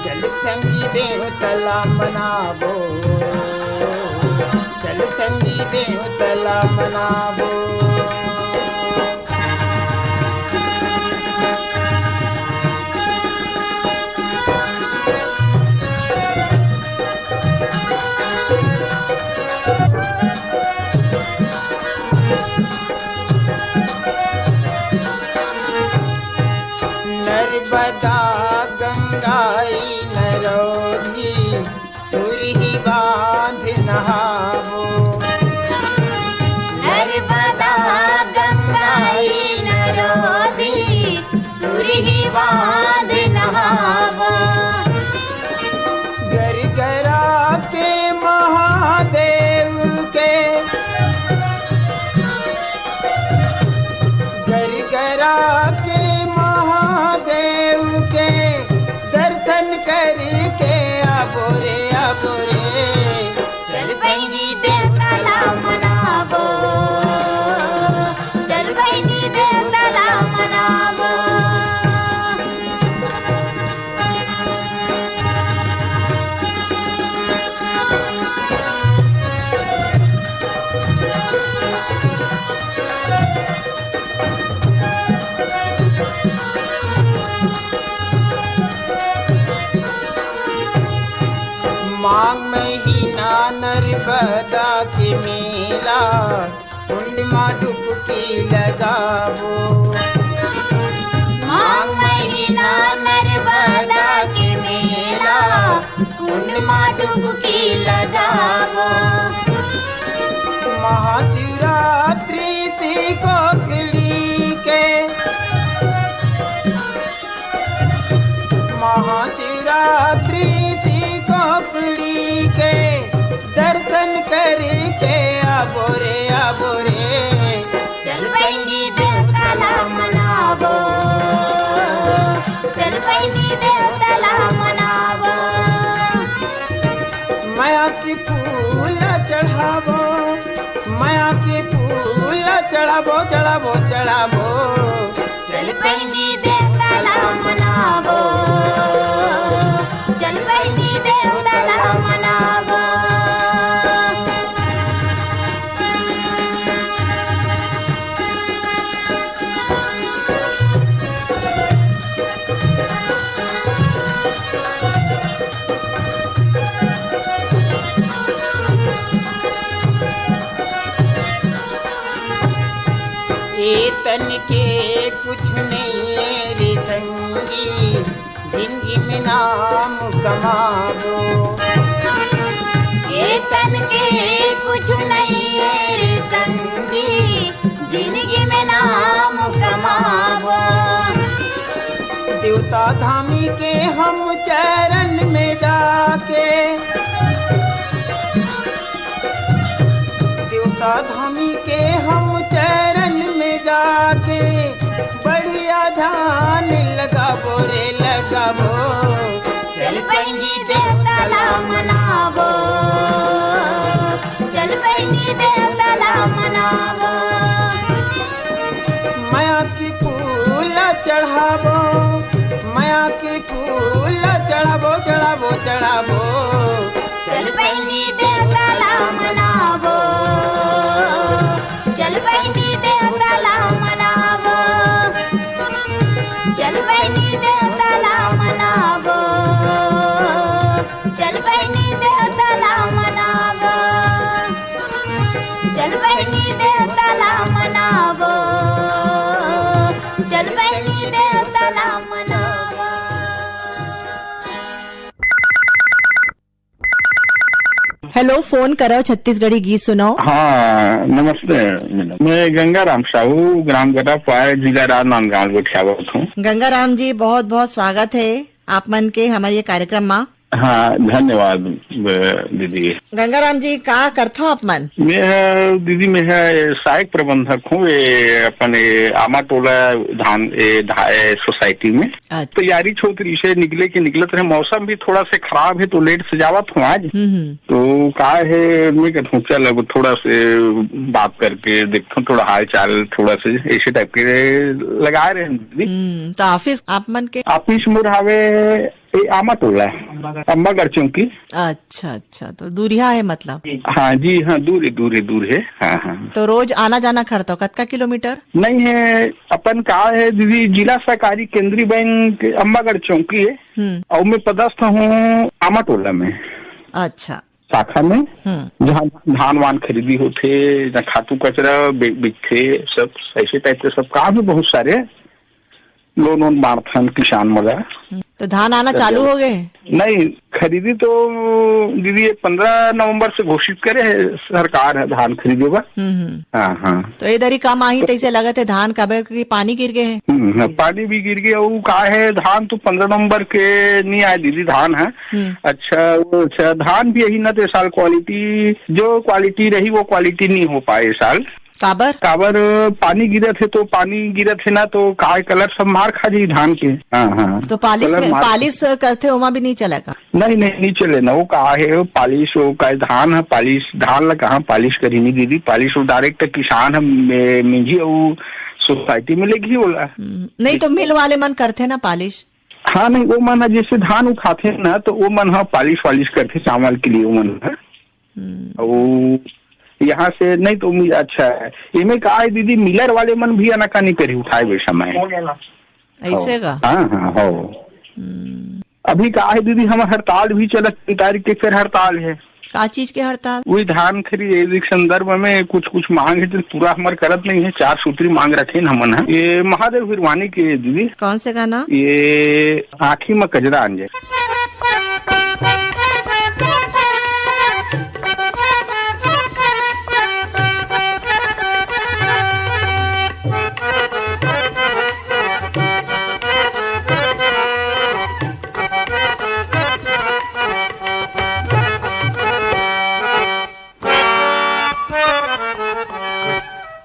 चल संगी देवता ला मनाबो, चल संगी देवता ला मनाबो। नर्मदा गंगा आई नरौदी सुरही बांध नहाबो। नर्मदा गंगा आई नरौदी सुरही बांध नहाबो। गरगरा के महादेव के, गरगरा के महादेव के दर्शन करके आबो रे, आबो रे। चल बहिनी देवता ला मनाबो, चल बहिनी देवता ला मनाबो। माघ महीना नर्मदा के मेला, कुंड मा डुबकी लगाबो। माघ महीना नर्मदा के मेला, कुंड मा डुबकी लगाबो। महाशिवरात्रि ती कोखली के, महाशिवरात्रि ती कोखली के दर्शन करके आबो रे, आबो रे। चल बहिनी देवता ला मनाबो, चल बहिनी देवता ला मनाबो। मया के फूल चढ़ाबो, मया के फूल चढ़ाबो, चढ़ाबो, चढ़ाबो। चल बहिनी देवता ला मनाबो, चल बहिनी देवता ला मनाबो। ए तन के कुछ नहीं रे संगी, जिंदगी में नाम कमाबो। ए तन के कुछ नहीं रे संगी, जिंदगी में नाम कमाबो। देवता धामी के हम चरण में जाके, देवता धामी के हम चरण में जाके बढ़िया ध्यान लगाबो रे, लगाबो। चल बहिनी देवता ला मनाबो, चल बहिनी देवता ला मनाबो। मया के फूल चढ़ाबो, मया के फूल चढ़ाबो, चढ़ाबो, चढ़ाबो। चल बहिनी देवता ला मनाबो, चल बहिनी देवता ला मनाबो, चल बहिनी देवता ला मनाबो, चल बहिनी देवता ला मनाबो, चल बहिनी देवता ला मनाबो, चल बहिनी देवता ला मनाबो। हेलो, फोन करव छत्तीसगढ़ी गीत सुनव। हाँ, नमस्ते मैडम। मैं गंगाराम साहू, ग्राम गटापाय, जिला राजनांदगांव गोठियावत हूँ। गंगाराम जी, बहुत बहुत स्वागत है आप मन के हमारे ये कार्यक्रम मा। हाँ, धन्यवाद, ब-, दीदी। गंगाराम जी, का करथो आप मन? मैं ह, दीदी, मैं ह सहायक प्रबंधक हूँ, ये अपन ये आमा टोला धान, ये धा-, ये सोसाइटी में। अच्छा। तैयारी होत रहिसे निकले के, निकलत रहे, मौसम भी थोड़ा से खराब है तो लेट से जावत हूँ आज। हम्म, हम्म। तो का है, मैं कहता हूँ चल अब थोड़ा से बात करके देखता हूँ, थोड़ा हाल चाल थोड़ा से ऐसे टाइप के लगाए रहे हैं दीदी। हम्म, तो ऑफिस आप मन के? ऑफिस मोर हावे ए आमा टोला, अम्बागढ़ चौकी। अच्छा, अच्छा, तो दूरिहा है मतलब? हाँ जी, हाँ, दूर है, दूर है, दूर है। हाँ, हाँ। तो रोज आना जाना करथो, कतका किलोमीटर? नहीं है, अपन का है दीदी, जिला सहकारी केंद्रीय बैंक अम्बागढ़ चौकी है। हम्म। और मैं पदस्थ हूँ आमा टोला में। अच्छा। शाखा में, हम्म। जहाँ धान वान खरीदी होथे, जहाँ खातू कचरा बि-, बिकथे, सब ऐसे टाइप के सब काम है बहुत सारे। लोन वोन बांटथन किसान मन ला। हम्म, तो धान आना चालू हो गए? नहीं, खरीदी तो दीदी, ये पंद्रह नवंबर से घोषित करे है सरकार है धान खरीदे बर। हम्म, हम्म। हाँ, हाँ। तो ये दरी कम आही, तैसे लगत है धान, काबर कि पानी गिर गए है। हम्म, हाँ, पानी भी गिर गया। वो का है, धान तो पंद्रह नवंबर के नहीं आए दीदी, धान है। हम्म। अच्छा, वो अच्छा, धान भी यही ना, तो साल क्वालिटी, जो क्वालिटी रही, वो क्वालिटी नहीं हो पाए इस साल। काबर? काबर, पानी गिरत हे तो, पानी गिरत हे ना, तो काय कलर सब मार खा जाही धान के। हाँ, हाँ। तो पालिश कलर में, मार पालिश करथे, ओमा भी नहीं चलेगा? नहीं, नहीं, नहीं चले ना। वो का हे, वो पालिश, वो का धान है, पालिश, धान ला कहाँ पालिश करी नहीं दीदी, पालिश वो डायरेक्ट किसान है, मे-, मिंजी, वो सोसाइटी में लेगी बोला। हम्म, नहीं तो मिल वाले मन करथे ना पालिश। हाँ, नहीं, वो मन ह जैसे धान उठाथे ना, तो वो मन ह पालिश वालिश करथे चावल के लिए, वो मन ह। हम्म। वो यहाँ से नहीं तो उम्मीद अच्छा है। इमे का है दीदी, मिलर वाले मन भी आनाकानी करी उठाए बे समय। ऐसे का? हाँ, हाँ, हो। हम्म। अभी का है दीदी, हमर हड़ताल भी चलत, तीन तारीख के फिर हड़ताल है। का चीज के हड़ताल? वही धान खरीद के संदर्भ में कुछ, कुछ मांग है, जो पूरा हमर करत नहीं है। चार सूत्री मांग रखे न हमन ह। ये महादेव हिरवानी के दीदी। कौन से गाना? ये आँखी म कजरा अंजे।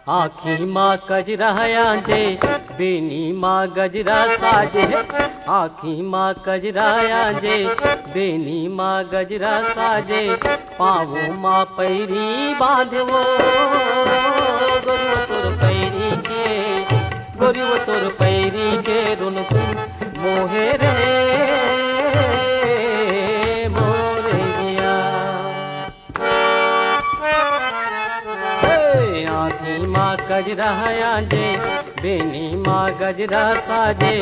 आँखी मा कजरा आंजे, बेनी मा गजरा साजे। आँखी मा कजरा आंजे, बेनी मा गजरा साजे। पाँव मा पैरी बांधे वो, गोरी वो तोर पैरी के, गोरी वो तोर पैरी के रुनझुन मोहे रे मोरे जिया। हे, आँखी मा कजरा आंजे, बेनी मा गजरा साजे,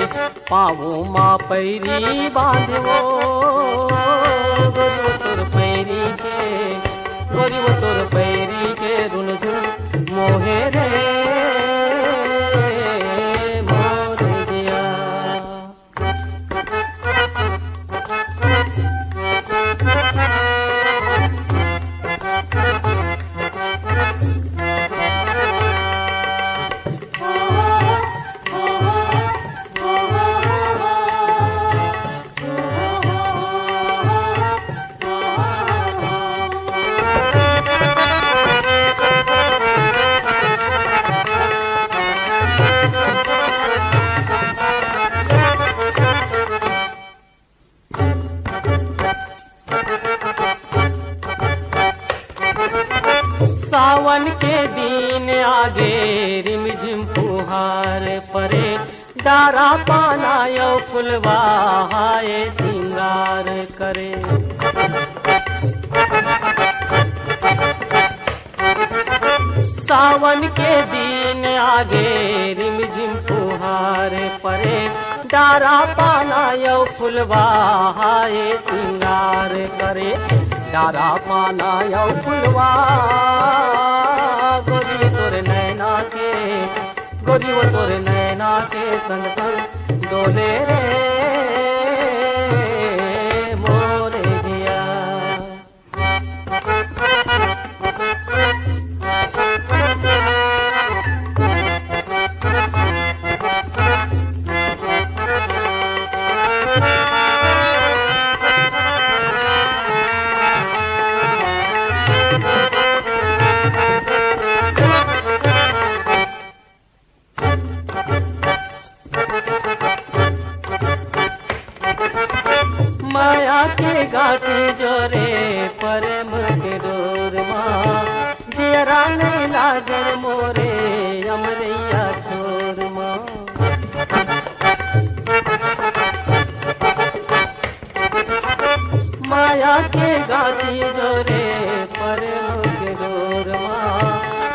पाँव मा पैरी बांधे वो, गोरी वो तोर पैरी के, गोरी वो तोर पैरी के रुनझुन मोहे रे मोर जिया। सावन के दिन आगे, रिमझिम फुहार परे, डारा पाना अउ फुलवा हाय सिंगार करे। सावन के दिन आगे, रिमझिम फुहार परे, डारा पाना अउ फुलवा हाय सिंगार करे। डारा पाना अउ फुलवा, गोरी तोर नैना के, गोरी वो तोर नैना के संग संग डोले रे मोरे जिया। माया के गांठ जोरे प्रेम के डोर मा, जियरा नइ लागे मोरे अमरैया छोर मा। माया के गांठ जोरे प्रेम के डोर मा,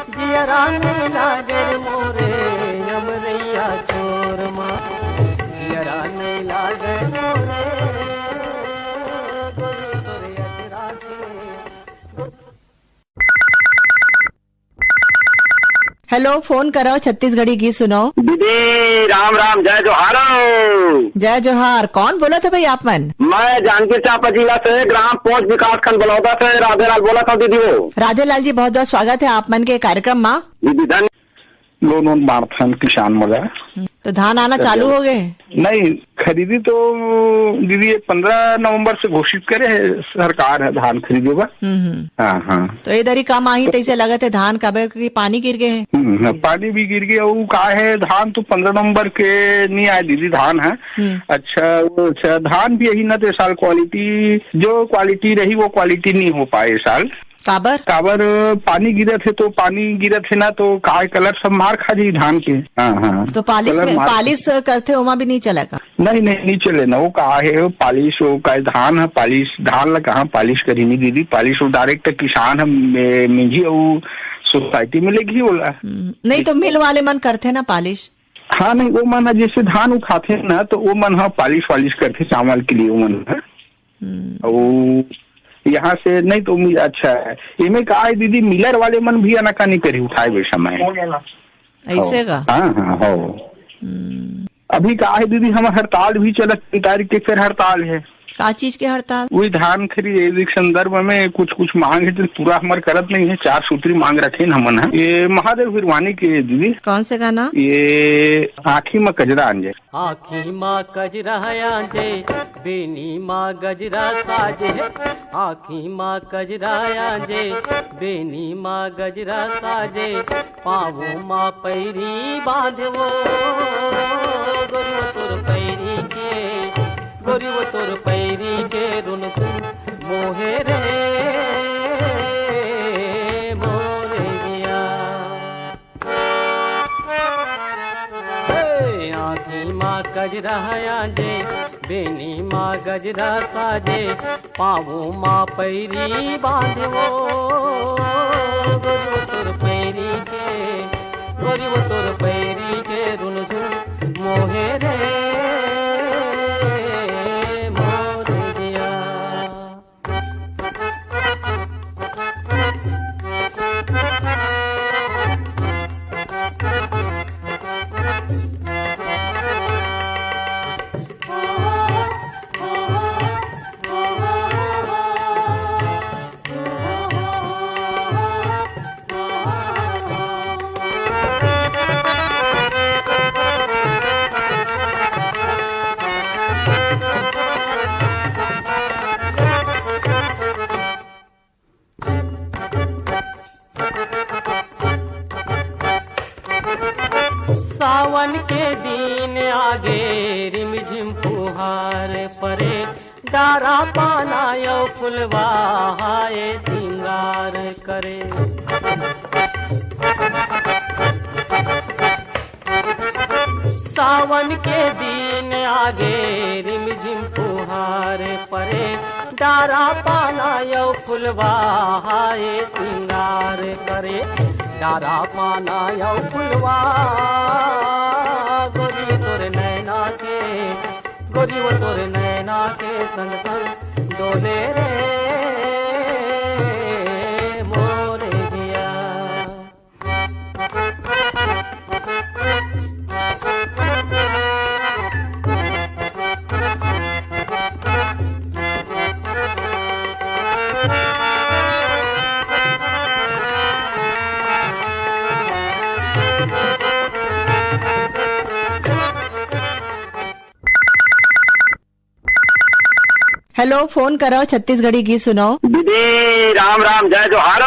जियरा नइ लागे मोरे अमरैया छोर मा, जियरा नइ लागे मोरे गोरी तोरे अचरा से। हेलो, फोन करो, छत्तीसगढ़ी गीत सुनो। दीदी, राम राम, जय जोहार। जय जोहार। कौन बोलत हे भाई आप मन? मैं जांजगीर चांपा जिला से, ग्राम पोंच, विकासखंड बलौदा से राधेलाल बोलत हंव दीदी हो। राधेलाल जी, बहुत बहुत स्वागत हे आप मन के कार्यक्रम मा। दीदी, धन्य- लोन वोन बांटथन किसान मन ला। तो धान आना चालू हो गए? नहीं, खरीदी तो दीदी, ये पंद्रह नवंबर से घोषित करे हे सरकार ह धान खरीदे बर। हम्म, हम्म। हाँ, हाँ। तो ए दरी कम आही तइसे लगत हे धान, काबर कि पानी गिर गए हे। हम्म, हाँ, पानी भी गिर गए। वो का हे, धान तो पंद्रह नवंबर के नहीं आए दीदी, धान हे। हम्म। अच्छा, वो अच्छा, धान भी यही ना, तो साल क्वालिटी, जो क्वालिटी रही, वो क्वालिटी नहीं हो पाए इस साल। काबर? काबर, पानी गिरत हे तो, पानी गिरत हे ना, तो काय कलर सब मार खा जाही धान के। हाँ, हाँ। तो पालिश कलर में, मार पालिश करथे, ओमा भी नहीं चला का? नहीं, नहीं, नहीं चले ना। वो का हे, वो पालिश, वो का धान हे, पालिश, धान ला कहाँ पालिश करही नहीं दीदी, पालिश वो डायरेक्ट किसान ह, मे-, मिंजी अउ सोसाइटी में लेगही ओला। हम्म, नहीं तो मिल वाले मन करथे ना पालिश। हाँ, नहीं, वो मन ह जैसे धान उठाथे ना, तो वो मन ह पालिश वालिश करथे चावल के लिए, वो मन ह। हम्म। अउ यहाँ से नहीं तो मिल, अच्छा हे। एमे का हे दीदी, मिलर वाले मन भी आनाकानी करही उठाए बर समय। ऐसे का? हाँ, हाँ, हो। हम्म। अभी का हे दीदी, हमर हड़ताल भी चलत, तीन तारीख के फिर हड़ताल हे। का चीज के हड़ताल? वही धान खरीद के संदर्भ में कुछ, कुछ मांग हे, तो पूरा हमर करत नहीं हे। चार सूत्री मांग रखे हन हमन ह। ये महादेव हिरवानी के दीदी। कौन से गाना? ये आँखी म कजरा आंजे। आँखी म कजरा आंजे, बेनी म गजरा साजे। आँखी म कजरा आंजे, बेनी म गजरा साजे। पाँव म पैरी बांधे वो, गोरी वो तोर पैरी के, गोरी वो तोर पैरी के रुनझुन मोहे रे मोरे जिया। हे, आँखी म कजरा आंजे, बेनी म गजरा साजे, पाँव म पैरी बांधे वो, गोरी वो तोर पैरी के, गोरी वो तोर पैरी के रुनझुन मोहे रे मोरे जिया। सावन के दिन आगे, रिमझिम फुहार परे, डारा पाना अउ फुलवा हाय सिंगार करे। सावन के दिन आगे, रिमझिम फुहार परे, डारा पाना अउ फुलवा हाय सिंगार करे। डारा पाना अउ फुलवा, गोरी तोर नैना के, गोरी वो तोर नैना के संग संग डोले रे मोरे जिया। हेलो, फोन करो, छत्तीसगढ़ी गीत सुनो। दीदी, राम राम, जय जोहार।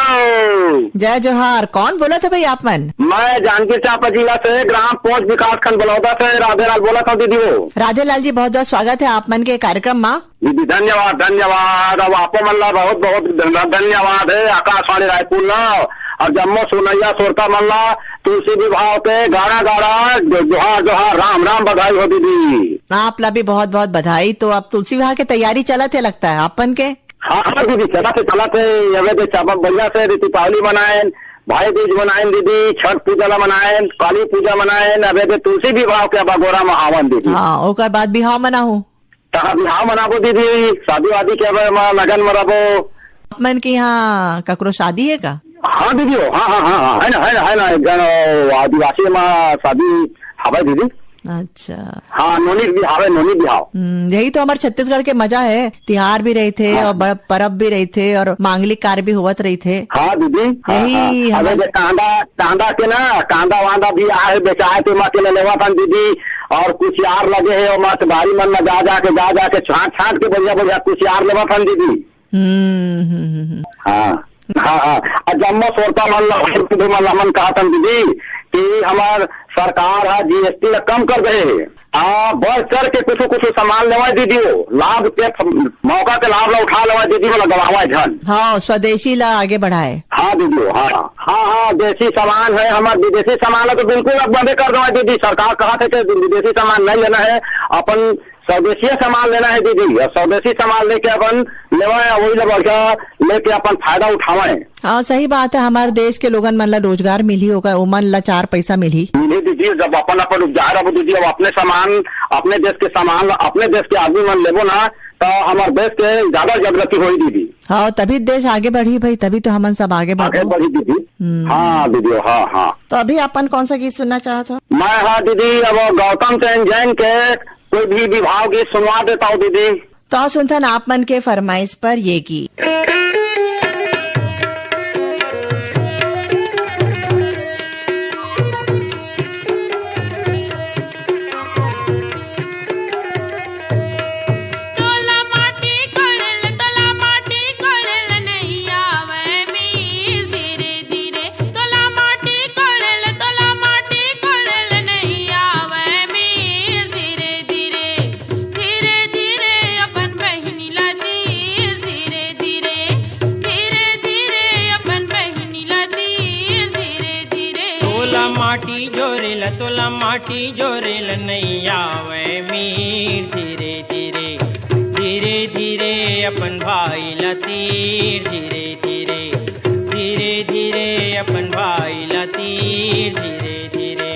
जय जोहार। कौन बोलत हे भाई आप मन? मैं जांजगीर चांपा जिला से, ग्राम पोंच, विकासखंड बलौदा से राधेलाल बोलत हंव दीदी हो। राधेलाल जी, बहुत बहुत स्वागत हे आप मन के कार्यक्रम मा। दीदी, धन्यवाद, धन्यवाद। अब आपो मन ला बहुत बहुत धन-, धन्यवाद हे, आकाशवाणी रायपुर ला, अउ जम्मो सुनइया श्रोता मन ला तुलसी विवाह के गाड़ा गाड़ा जो-, जोहार जोहार, राम राम, बधाई हो दीदी। आप ला भी बहुत बहुत बधाई। तो अब तुलसी विवाह के तैयारी चलत हे लगता हे आप मन के? हाँ, हाँ दीदी, चलत हे, चलत हे। अबे दे चाबक बढ़िया से दीपावली मनाएन, भाई दूज मनाएन दीदी, छठ पूजा ला मनाएन, काली पूजा मनाएन, अबे दे तुलसी विवाह के अब अगोरा मा आवन दीदी। हाँ, ओकर बाद बिहाव मनाहू। तहाँ बिहाव मनाबो दीदी, शादी वादी के अब मा लगन मा रबो। आप मन के यहाँ ककरो शादी हे का? हाँ दीदी हो, हाँ, हाँ, हाँ, हाँ, है ना, है ना, है ना, एक जन, अ, आदिवासी मा शादी हवय दीदी। अच्छा। हाँ, नोनी बिहाव है, नोनी बिहाव। हम्म, यही तो हमारे छत्तीसगढ़ के मजा है, तिहार भी रहिथे हाँ। और बड़-, परब भी रहिथे और मांगलिक कार्य भी होवत रहिथे। हाँ दीदी, हाँ, यही हाँ। हमारे अबे जे कांदा, कांदा के ना, कांदा वांदा भी आहे बेचाए, ते मा के ले लेवा थन दीदी, और कुसियार लगे है, और मस्त बारी मन में जा जा के, जा जा के, छांट छांट के बढ़िया बढ़िया कुसियार लेवा थन दीदी। हम्म, हम्म, हम्म, हम्म। हाँ, हाँ, हाँ। आ जम्मो श्रोता मन ला, हिंदू मन ला हमन कहत हन दीदी कि हमर सरकार ह जीएसटी ला कम कर दे हे। आ बढ़ चढ़ के कुछ कुछ सामान लेवाए दीदी हो, लाभ के फ-, मौका के लाभ ला उठा लेवाए दीदी, वाला गवावाए झन। हाँ, स्वदेशी ला आगे बढ़ाए। हाँ दीदी हो, हाँ, हाँ, हाँ, देसी सामान है हमर, विदेशी सामान ला तो बिल्कुल अब बंदे कर देवाए दीदी। सरकार कहत है कि विदेशी सामान नहीं लेना है, अपन स्वदेशी सामान लेना है दीदी, और स्वदेशी सामान लेके अपन लेवाए, वही ला बढ़िया लेके अपन फायदा उठावाए। हाँ, सही बात है, हमारे देश के लोगन मन ला रोजगार मिलही, ओकर, ओमन ला चार पैसा मिलही। मिलही दीदी, जब अपन अपन उपजाए रहबो दीदी, अब अपने सामान, अपने देश के सामान ला अपने देश के आदमी मन लेबो ना, तो हमारे देश के ज्यादा जागृति होई दीदी। हाँ, तभी देश आगे बढ़ी भाई, तभी तो हमन सब आगे आगे बढ़बो। बढ़ी दीदी। हम्म। हाँ दीदी, हाँ, हाँ। तो अभी अपन कौन सा गीत सुनना चाहत हो? मैं, हाँ दीदी, अब गौतम चंद जैन के कोई भी विभाव गीत सुनवा देता हूँ दीदी। तो सुनथन आप मन के फरमाइश पर ये गीत। तोला माटी कोड़ेल, तोला माटी कोड़ेल नइ आवय मीर, धीरे धीरे। तोला माटी कोड़ेल, तोला माटी कोड़ेल नइ आवय मीर, धीरे धीरे। धीरे धीरे अपन बहिनी ला तीर, धीरे धीरे। धीरे धीरे अपन बहिनी ला तीर, धीरे धीरे। तोला माटी जोरेल, तोला माटी जोरेल नइ आवय मीर, धीरे धीरे। धीरे धीरे अपन भाई ला तीर, धीरे धीरे। धीरे धीरे अपन भाई ला तीर, धीरे धीरे।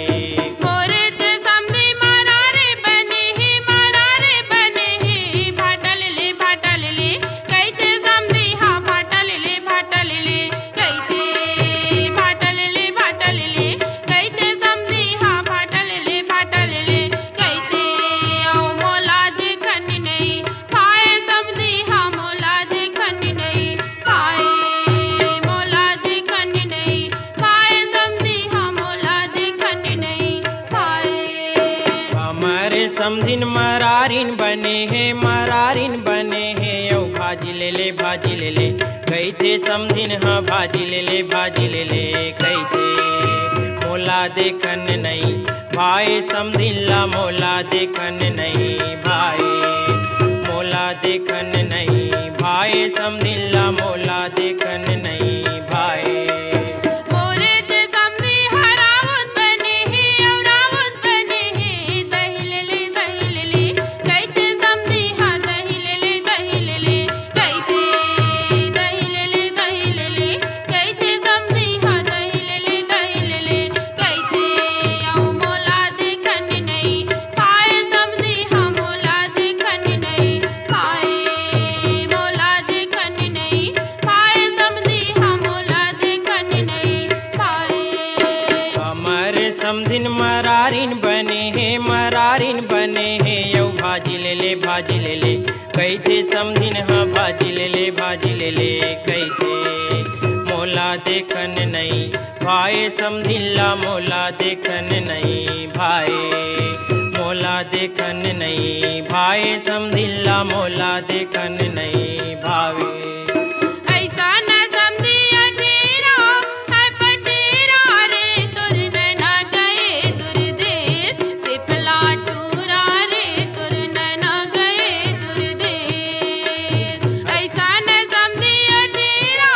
मोरे ते समधी मरारे बने हे, मरारे बने हे, भाटा ले ले, भाटा ले ले, कहिथे समधी हा भाटा ले ले, भाटा ले ले। कहिथे भाटा ले ले, भाटा ले ले, कहिथे समधी हा भाटा ले ले, भाटा ले ले, कहिथे अउ मोला देखन नइ पाए, समधी हा मोला देखन नइ पाए, मोला देखन नइ पाए, समधी हा मोला देखन नइ पाए। हमर समधिन मरारिन बने हे, मरारिन बने हे, अउ भाजी ले ले, भाजी ले ले, कहिथे समधिन हा भाजी ले ले, भाजी ले ले, कहिथे मोला देखन नइ भाई, समधिन ला मोला देखन नइ भाई, मोला देखन नइ भाई, समधिन ला मोला देखन नइ भाई। मोरे ते समधी हा राउत बने हे, अउ राउत बने हे, दही ले ले, दही ले ले, कहिथे समधी हा दही ले ले, दही ले ले, कहिथे दही ले ले, दही ले ले, कहिथे समधी हा दही ले ले, दही ले ले, कहिथे अउ मोला देखन नइ पाए, समधी हा मोला देखन नइ पाए, मोला देखन नइ पाए, समधी हा मोला देखन नइ पाए। हमर समधिन मरारिन बने हे, मरारिन बने हे, अउ भाजी ले ले, भाजी ले ले, कहिथे समधिन हा भाजी ले ले, भाजी ले ले, कहिथे मोला देखन नइ भाई, समधिन ला मोला देखन नइ भाई, मोला देखन नइ भाई, समधिन ला मोला देखन नइ भावे। अइसन समधी अठेरा, हाय पठेरा रे, तोर नैना गए दुरदेस, सिपला टूरा रे, तोर नैना गए दुरदेस। अइसन समधी अठेरा,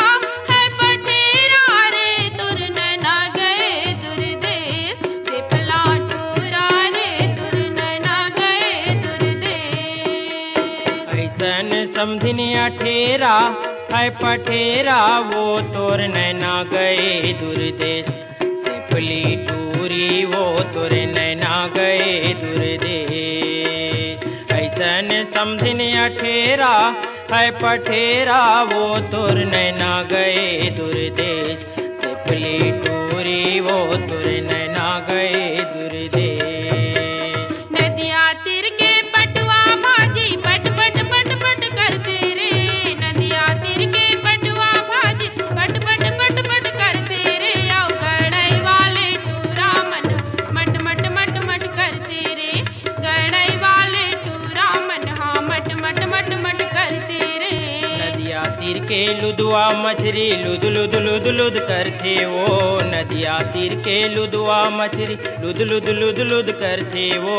हाय पठेरा रे, तोर नैना गए दुरदेस, सिपला टूरा रे, तोर नैना गए दुरदेस। अइसन समधिन अठेरा, हाय पठेरा, वो तोर नैना गए दुरदेस। सिपली टूरी, वो तोर नैना गए दुरदेस। अइसन समधिन अठेरा, हाय पठेरा, वो तोर नैना गए दुरदेस। ले टूरी वो तोर नैना गए दूर दे। नदिया तीर के पटवा भाजी पट पट पट पट करथे रे। नदिया तीर के पटवा भाजी पट पट पट पट करथे रे। अउ गड़ई वाले टूरा मन मट मट मट मट करथे रे। गड़ई वाले टूरा मन हा मट मट मट मट करथे रे। नदिया तीर के लुदवा मछरी लुद लुद लुद लुद करथे वो। नदिया तीर के लुदवा मछरी लुद लुद लुद लुद करथे वो।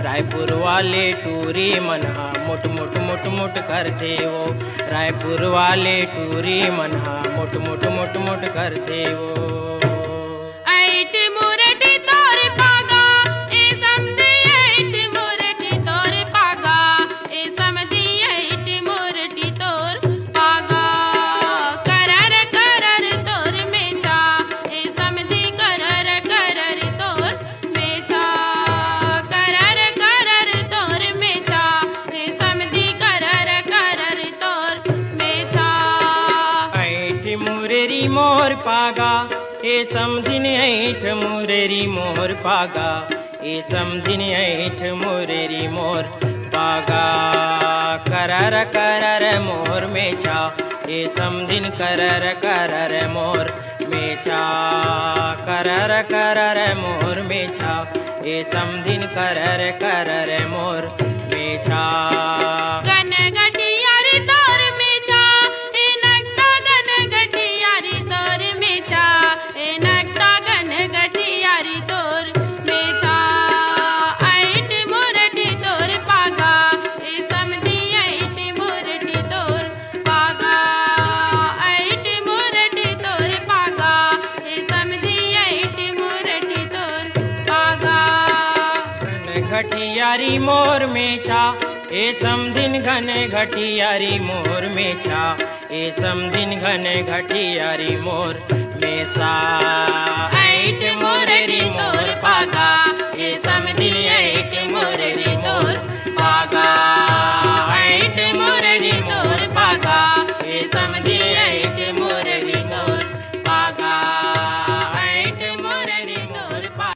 रायपुर वाले टूरी मन हा मोट मोट मोट मोट करथे वो। रायपुर वाले टूरी मन हा मोट मोट मोट मोट करथे वो। ऐट मुरटी तोर पागा, ए समधी ऐट मुरटी तोर पागा, ए समधी ऐट मुरटी तोर पागा। करर करर तोर मेचा, ए समधी करर करर तोर मेचा। करर करर तोर मेचा, ए समधी करर करर तोर मेचा। ऐठ मुररी मोर पागा, ए समधिन ऐठ मुररी मोर पागा, ए समधिन ऐठ मुररी मोर पागा। करर करर मोर मेछा, ए समधिन करर करर मोर मेछा। करर करर मोर मेछा, ए समधिन करर करर मोर मेछा। गन गठियारी तोर मेछा, ए नक्ता गन गठियारी तोर मेछा। ए नक्ता गन गठियारी तोर मेछा। ऐट मुरटी तोर पागा, ए समधी ऐट मुरटी तोर पागा। ऐट मुरटी तोर पागा, ए समधी ऐट मुरटी तोर पागा। घन घटियारी मोर मेछा, ए समधिन घन घटियारी मोर मेछा। ए समधिन घन घटियारी मोर मेछा। ऐट मुररी तोर पागा, ए समधिन ऐट मुररी तोर पागा। ऐट मुररी तोर पागा, ए समधिन ऐट मुररी तोर पागा। ऐट मुररी तोर पागा।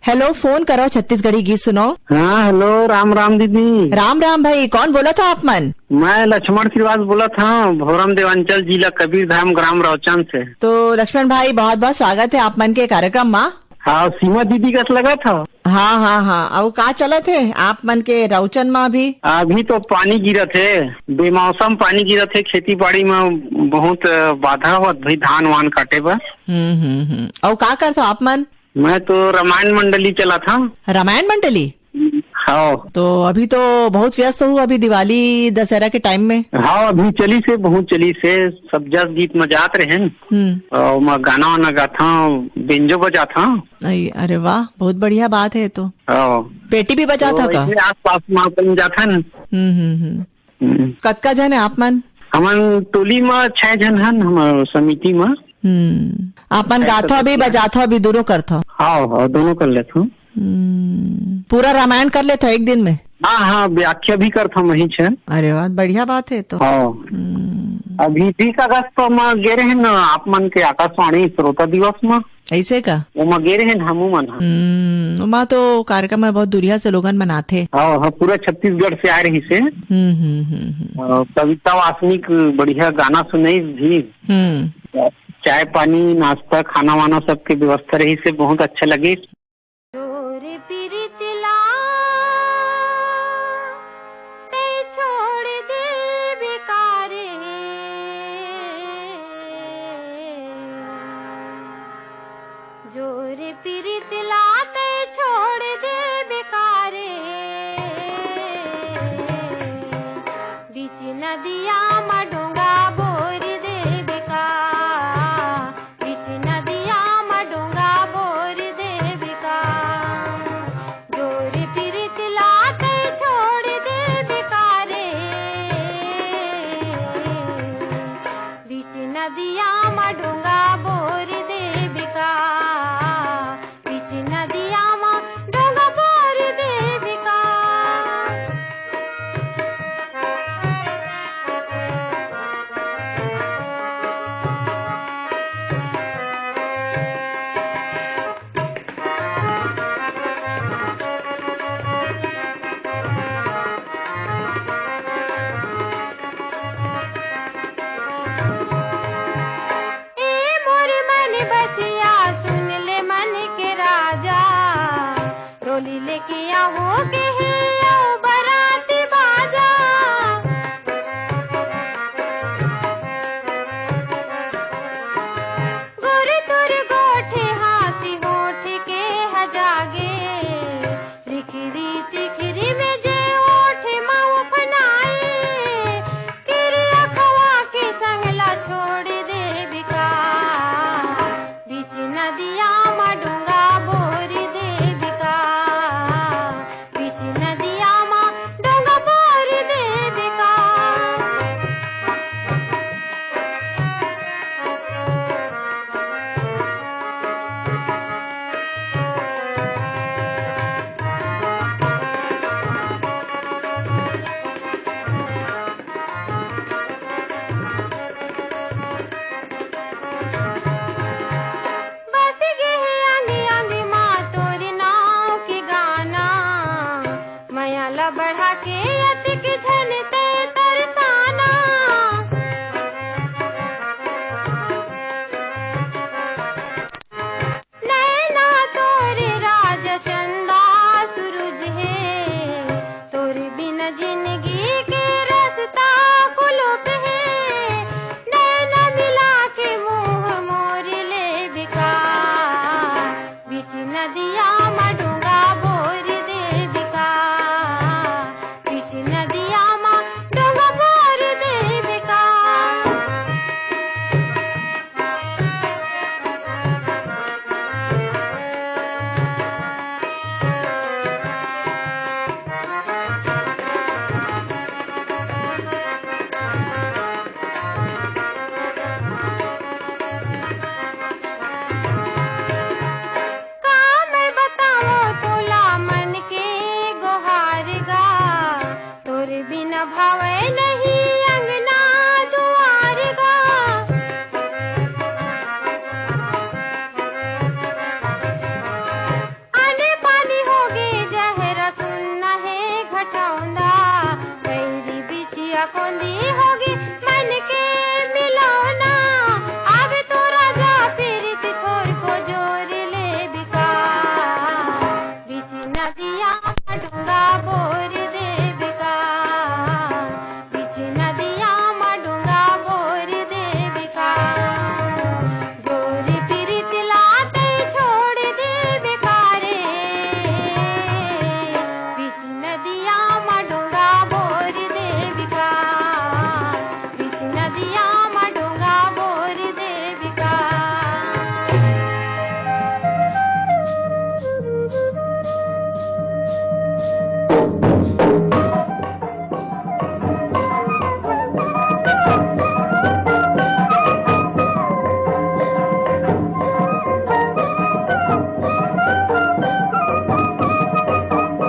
हेलो, फोन करो छत्तीसगढ़ी गीत सुनो। हाँ, हेलो, राम राम दीदी। राम राम भाई, कौन बोलत हा आप मन? मैं लक्ष्मण श्रीवास बोलत हूँ, भोरम देवांचल, जिला कबीरधाम, ग्राम रौचन से। तो लक्ष्मण भाई, बहुत बहुत स्वागत है आप मन के कार्यक्रम मा। हाँ, सीमा दीदी कस लगत हा। हाँ हाँ हाँ, अउ का चलत है आप मन के रौचन मा अभी? अभी तो पानी गिरत है, बेमौसम पानी गिरत है, खेती बाड़ी में बहुत बाधा होत भाई, धान वान काटे बर। हम्म हम्म हम्म। अउ का करथो आप मन? मैं तो रामायण मंडली चलाथंव। रामायण मंडली? हाँ। तो अभी तो बहुत व्यस्त हो अभी दिवाली दशहरा के टाइम में। हाँ, अभी चलिस हे, बहुत चलिस हे, सब जस गीत में जात रहेन। हम्म। अउ मैं गाना वाना गाथंव, बेंजो बजाथंव। अई, अरे वाह, बहुत बढ़िया बात है तो। हाँ। पेटी भी बजाथो तो का? ऐसे आसपास में अपन जाथन। हम्म हम्म हम्म। हम्म। कतका झन हे आप मन? हमन टोली म छह झन हन, हमर समिति म। हम्म। आप मन गाथो भी, बजाथो भी, दूनो करथो? हाँ, हाँ, दूनो कर लेथो। हम्म। पूरा रामायण कर लेथो एक दिन में? हाँ, हाँ, व्याख्या भी करथो वही छे। अरे वाह, बढ़िया बात है तो। हाँ। हम्म। अभी बीस अगस्त म गे रहेन आप मन के आकाशवाणी श्रोता दिवस म। ऐसे का? ओमा गे रहेन हमू मन ह। हम्म, ओमा तो कार्यक्रम में बहुत दुरिहा से लोगन मन आथे। हाँ, हाँ, पूरा छत्तीसगढ़ से आए रहिस हे। हम्म, हम्म, हम्म, हम्म। अ, कविता वासनिक बढ़िया गाना सुनाइस भी। हम्म। चाय पानी, नाश्ता, खाना वाना सबके व्यवस्था रहिस हे, बहुत अच्छा लगिस। तोर पीरित ला तै छोड़ दे बेकार हे। जोर पीरित ला तै छोड़ दे बेकार हे। बीच नदिया म डोंगा बोर दे बेकार। बीच नदिया म डोंगा बोर देबे का। जोर पीरित ला तै छोड़ देबे का रे। बीच नदिया म डोंगा बोर देबे का। बीच नदिया म डोंगा बोर देबे का। न भावै नहीं अंगना दुआर गा। आने पानी होगे जहर सुन्ना हे घटौंदा। बैरी बिछिया कोंदी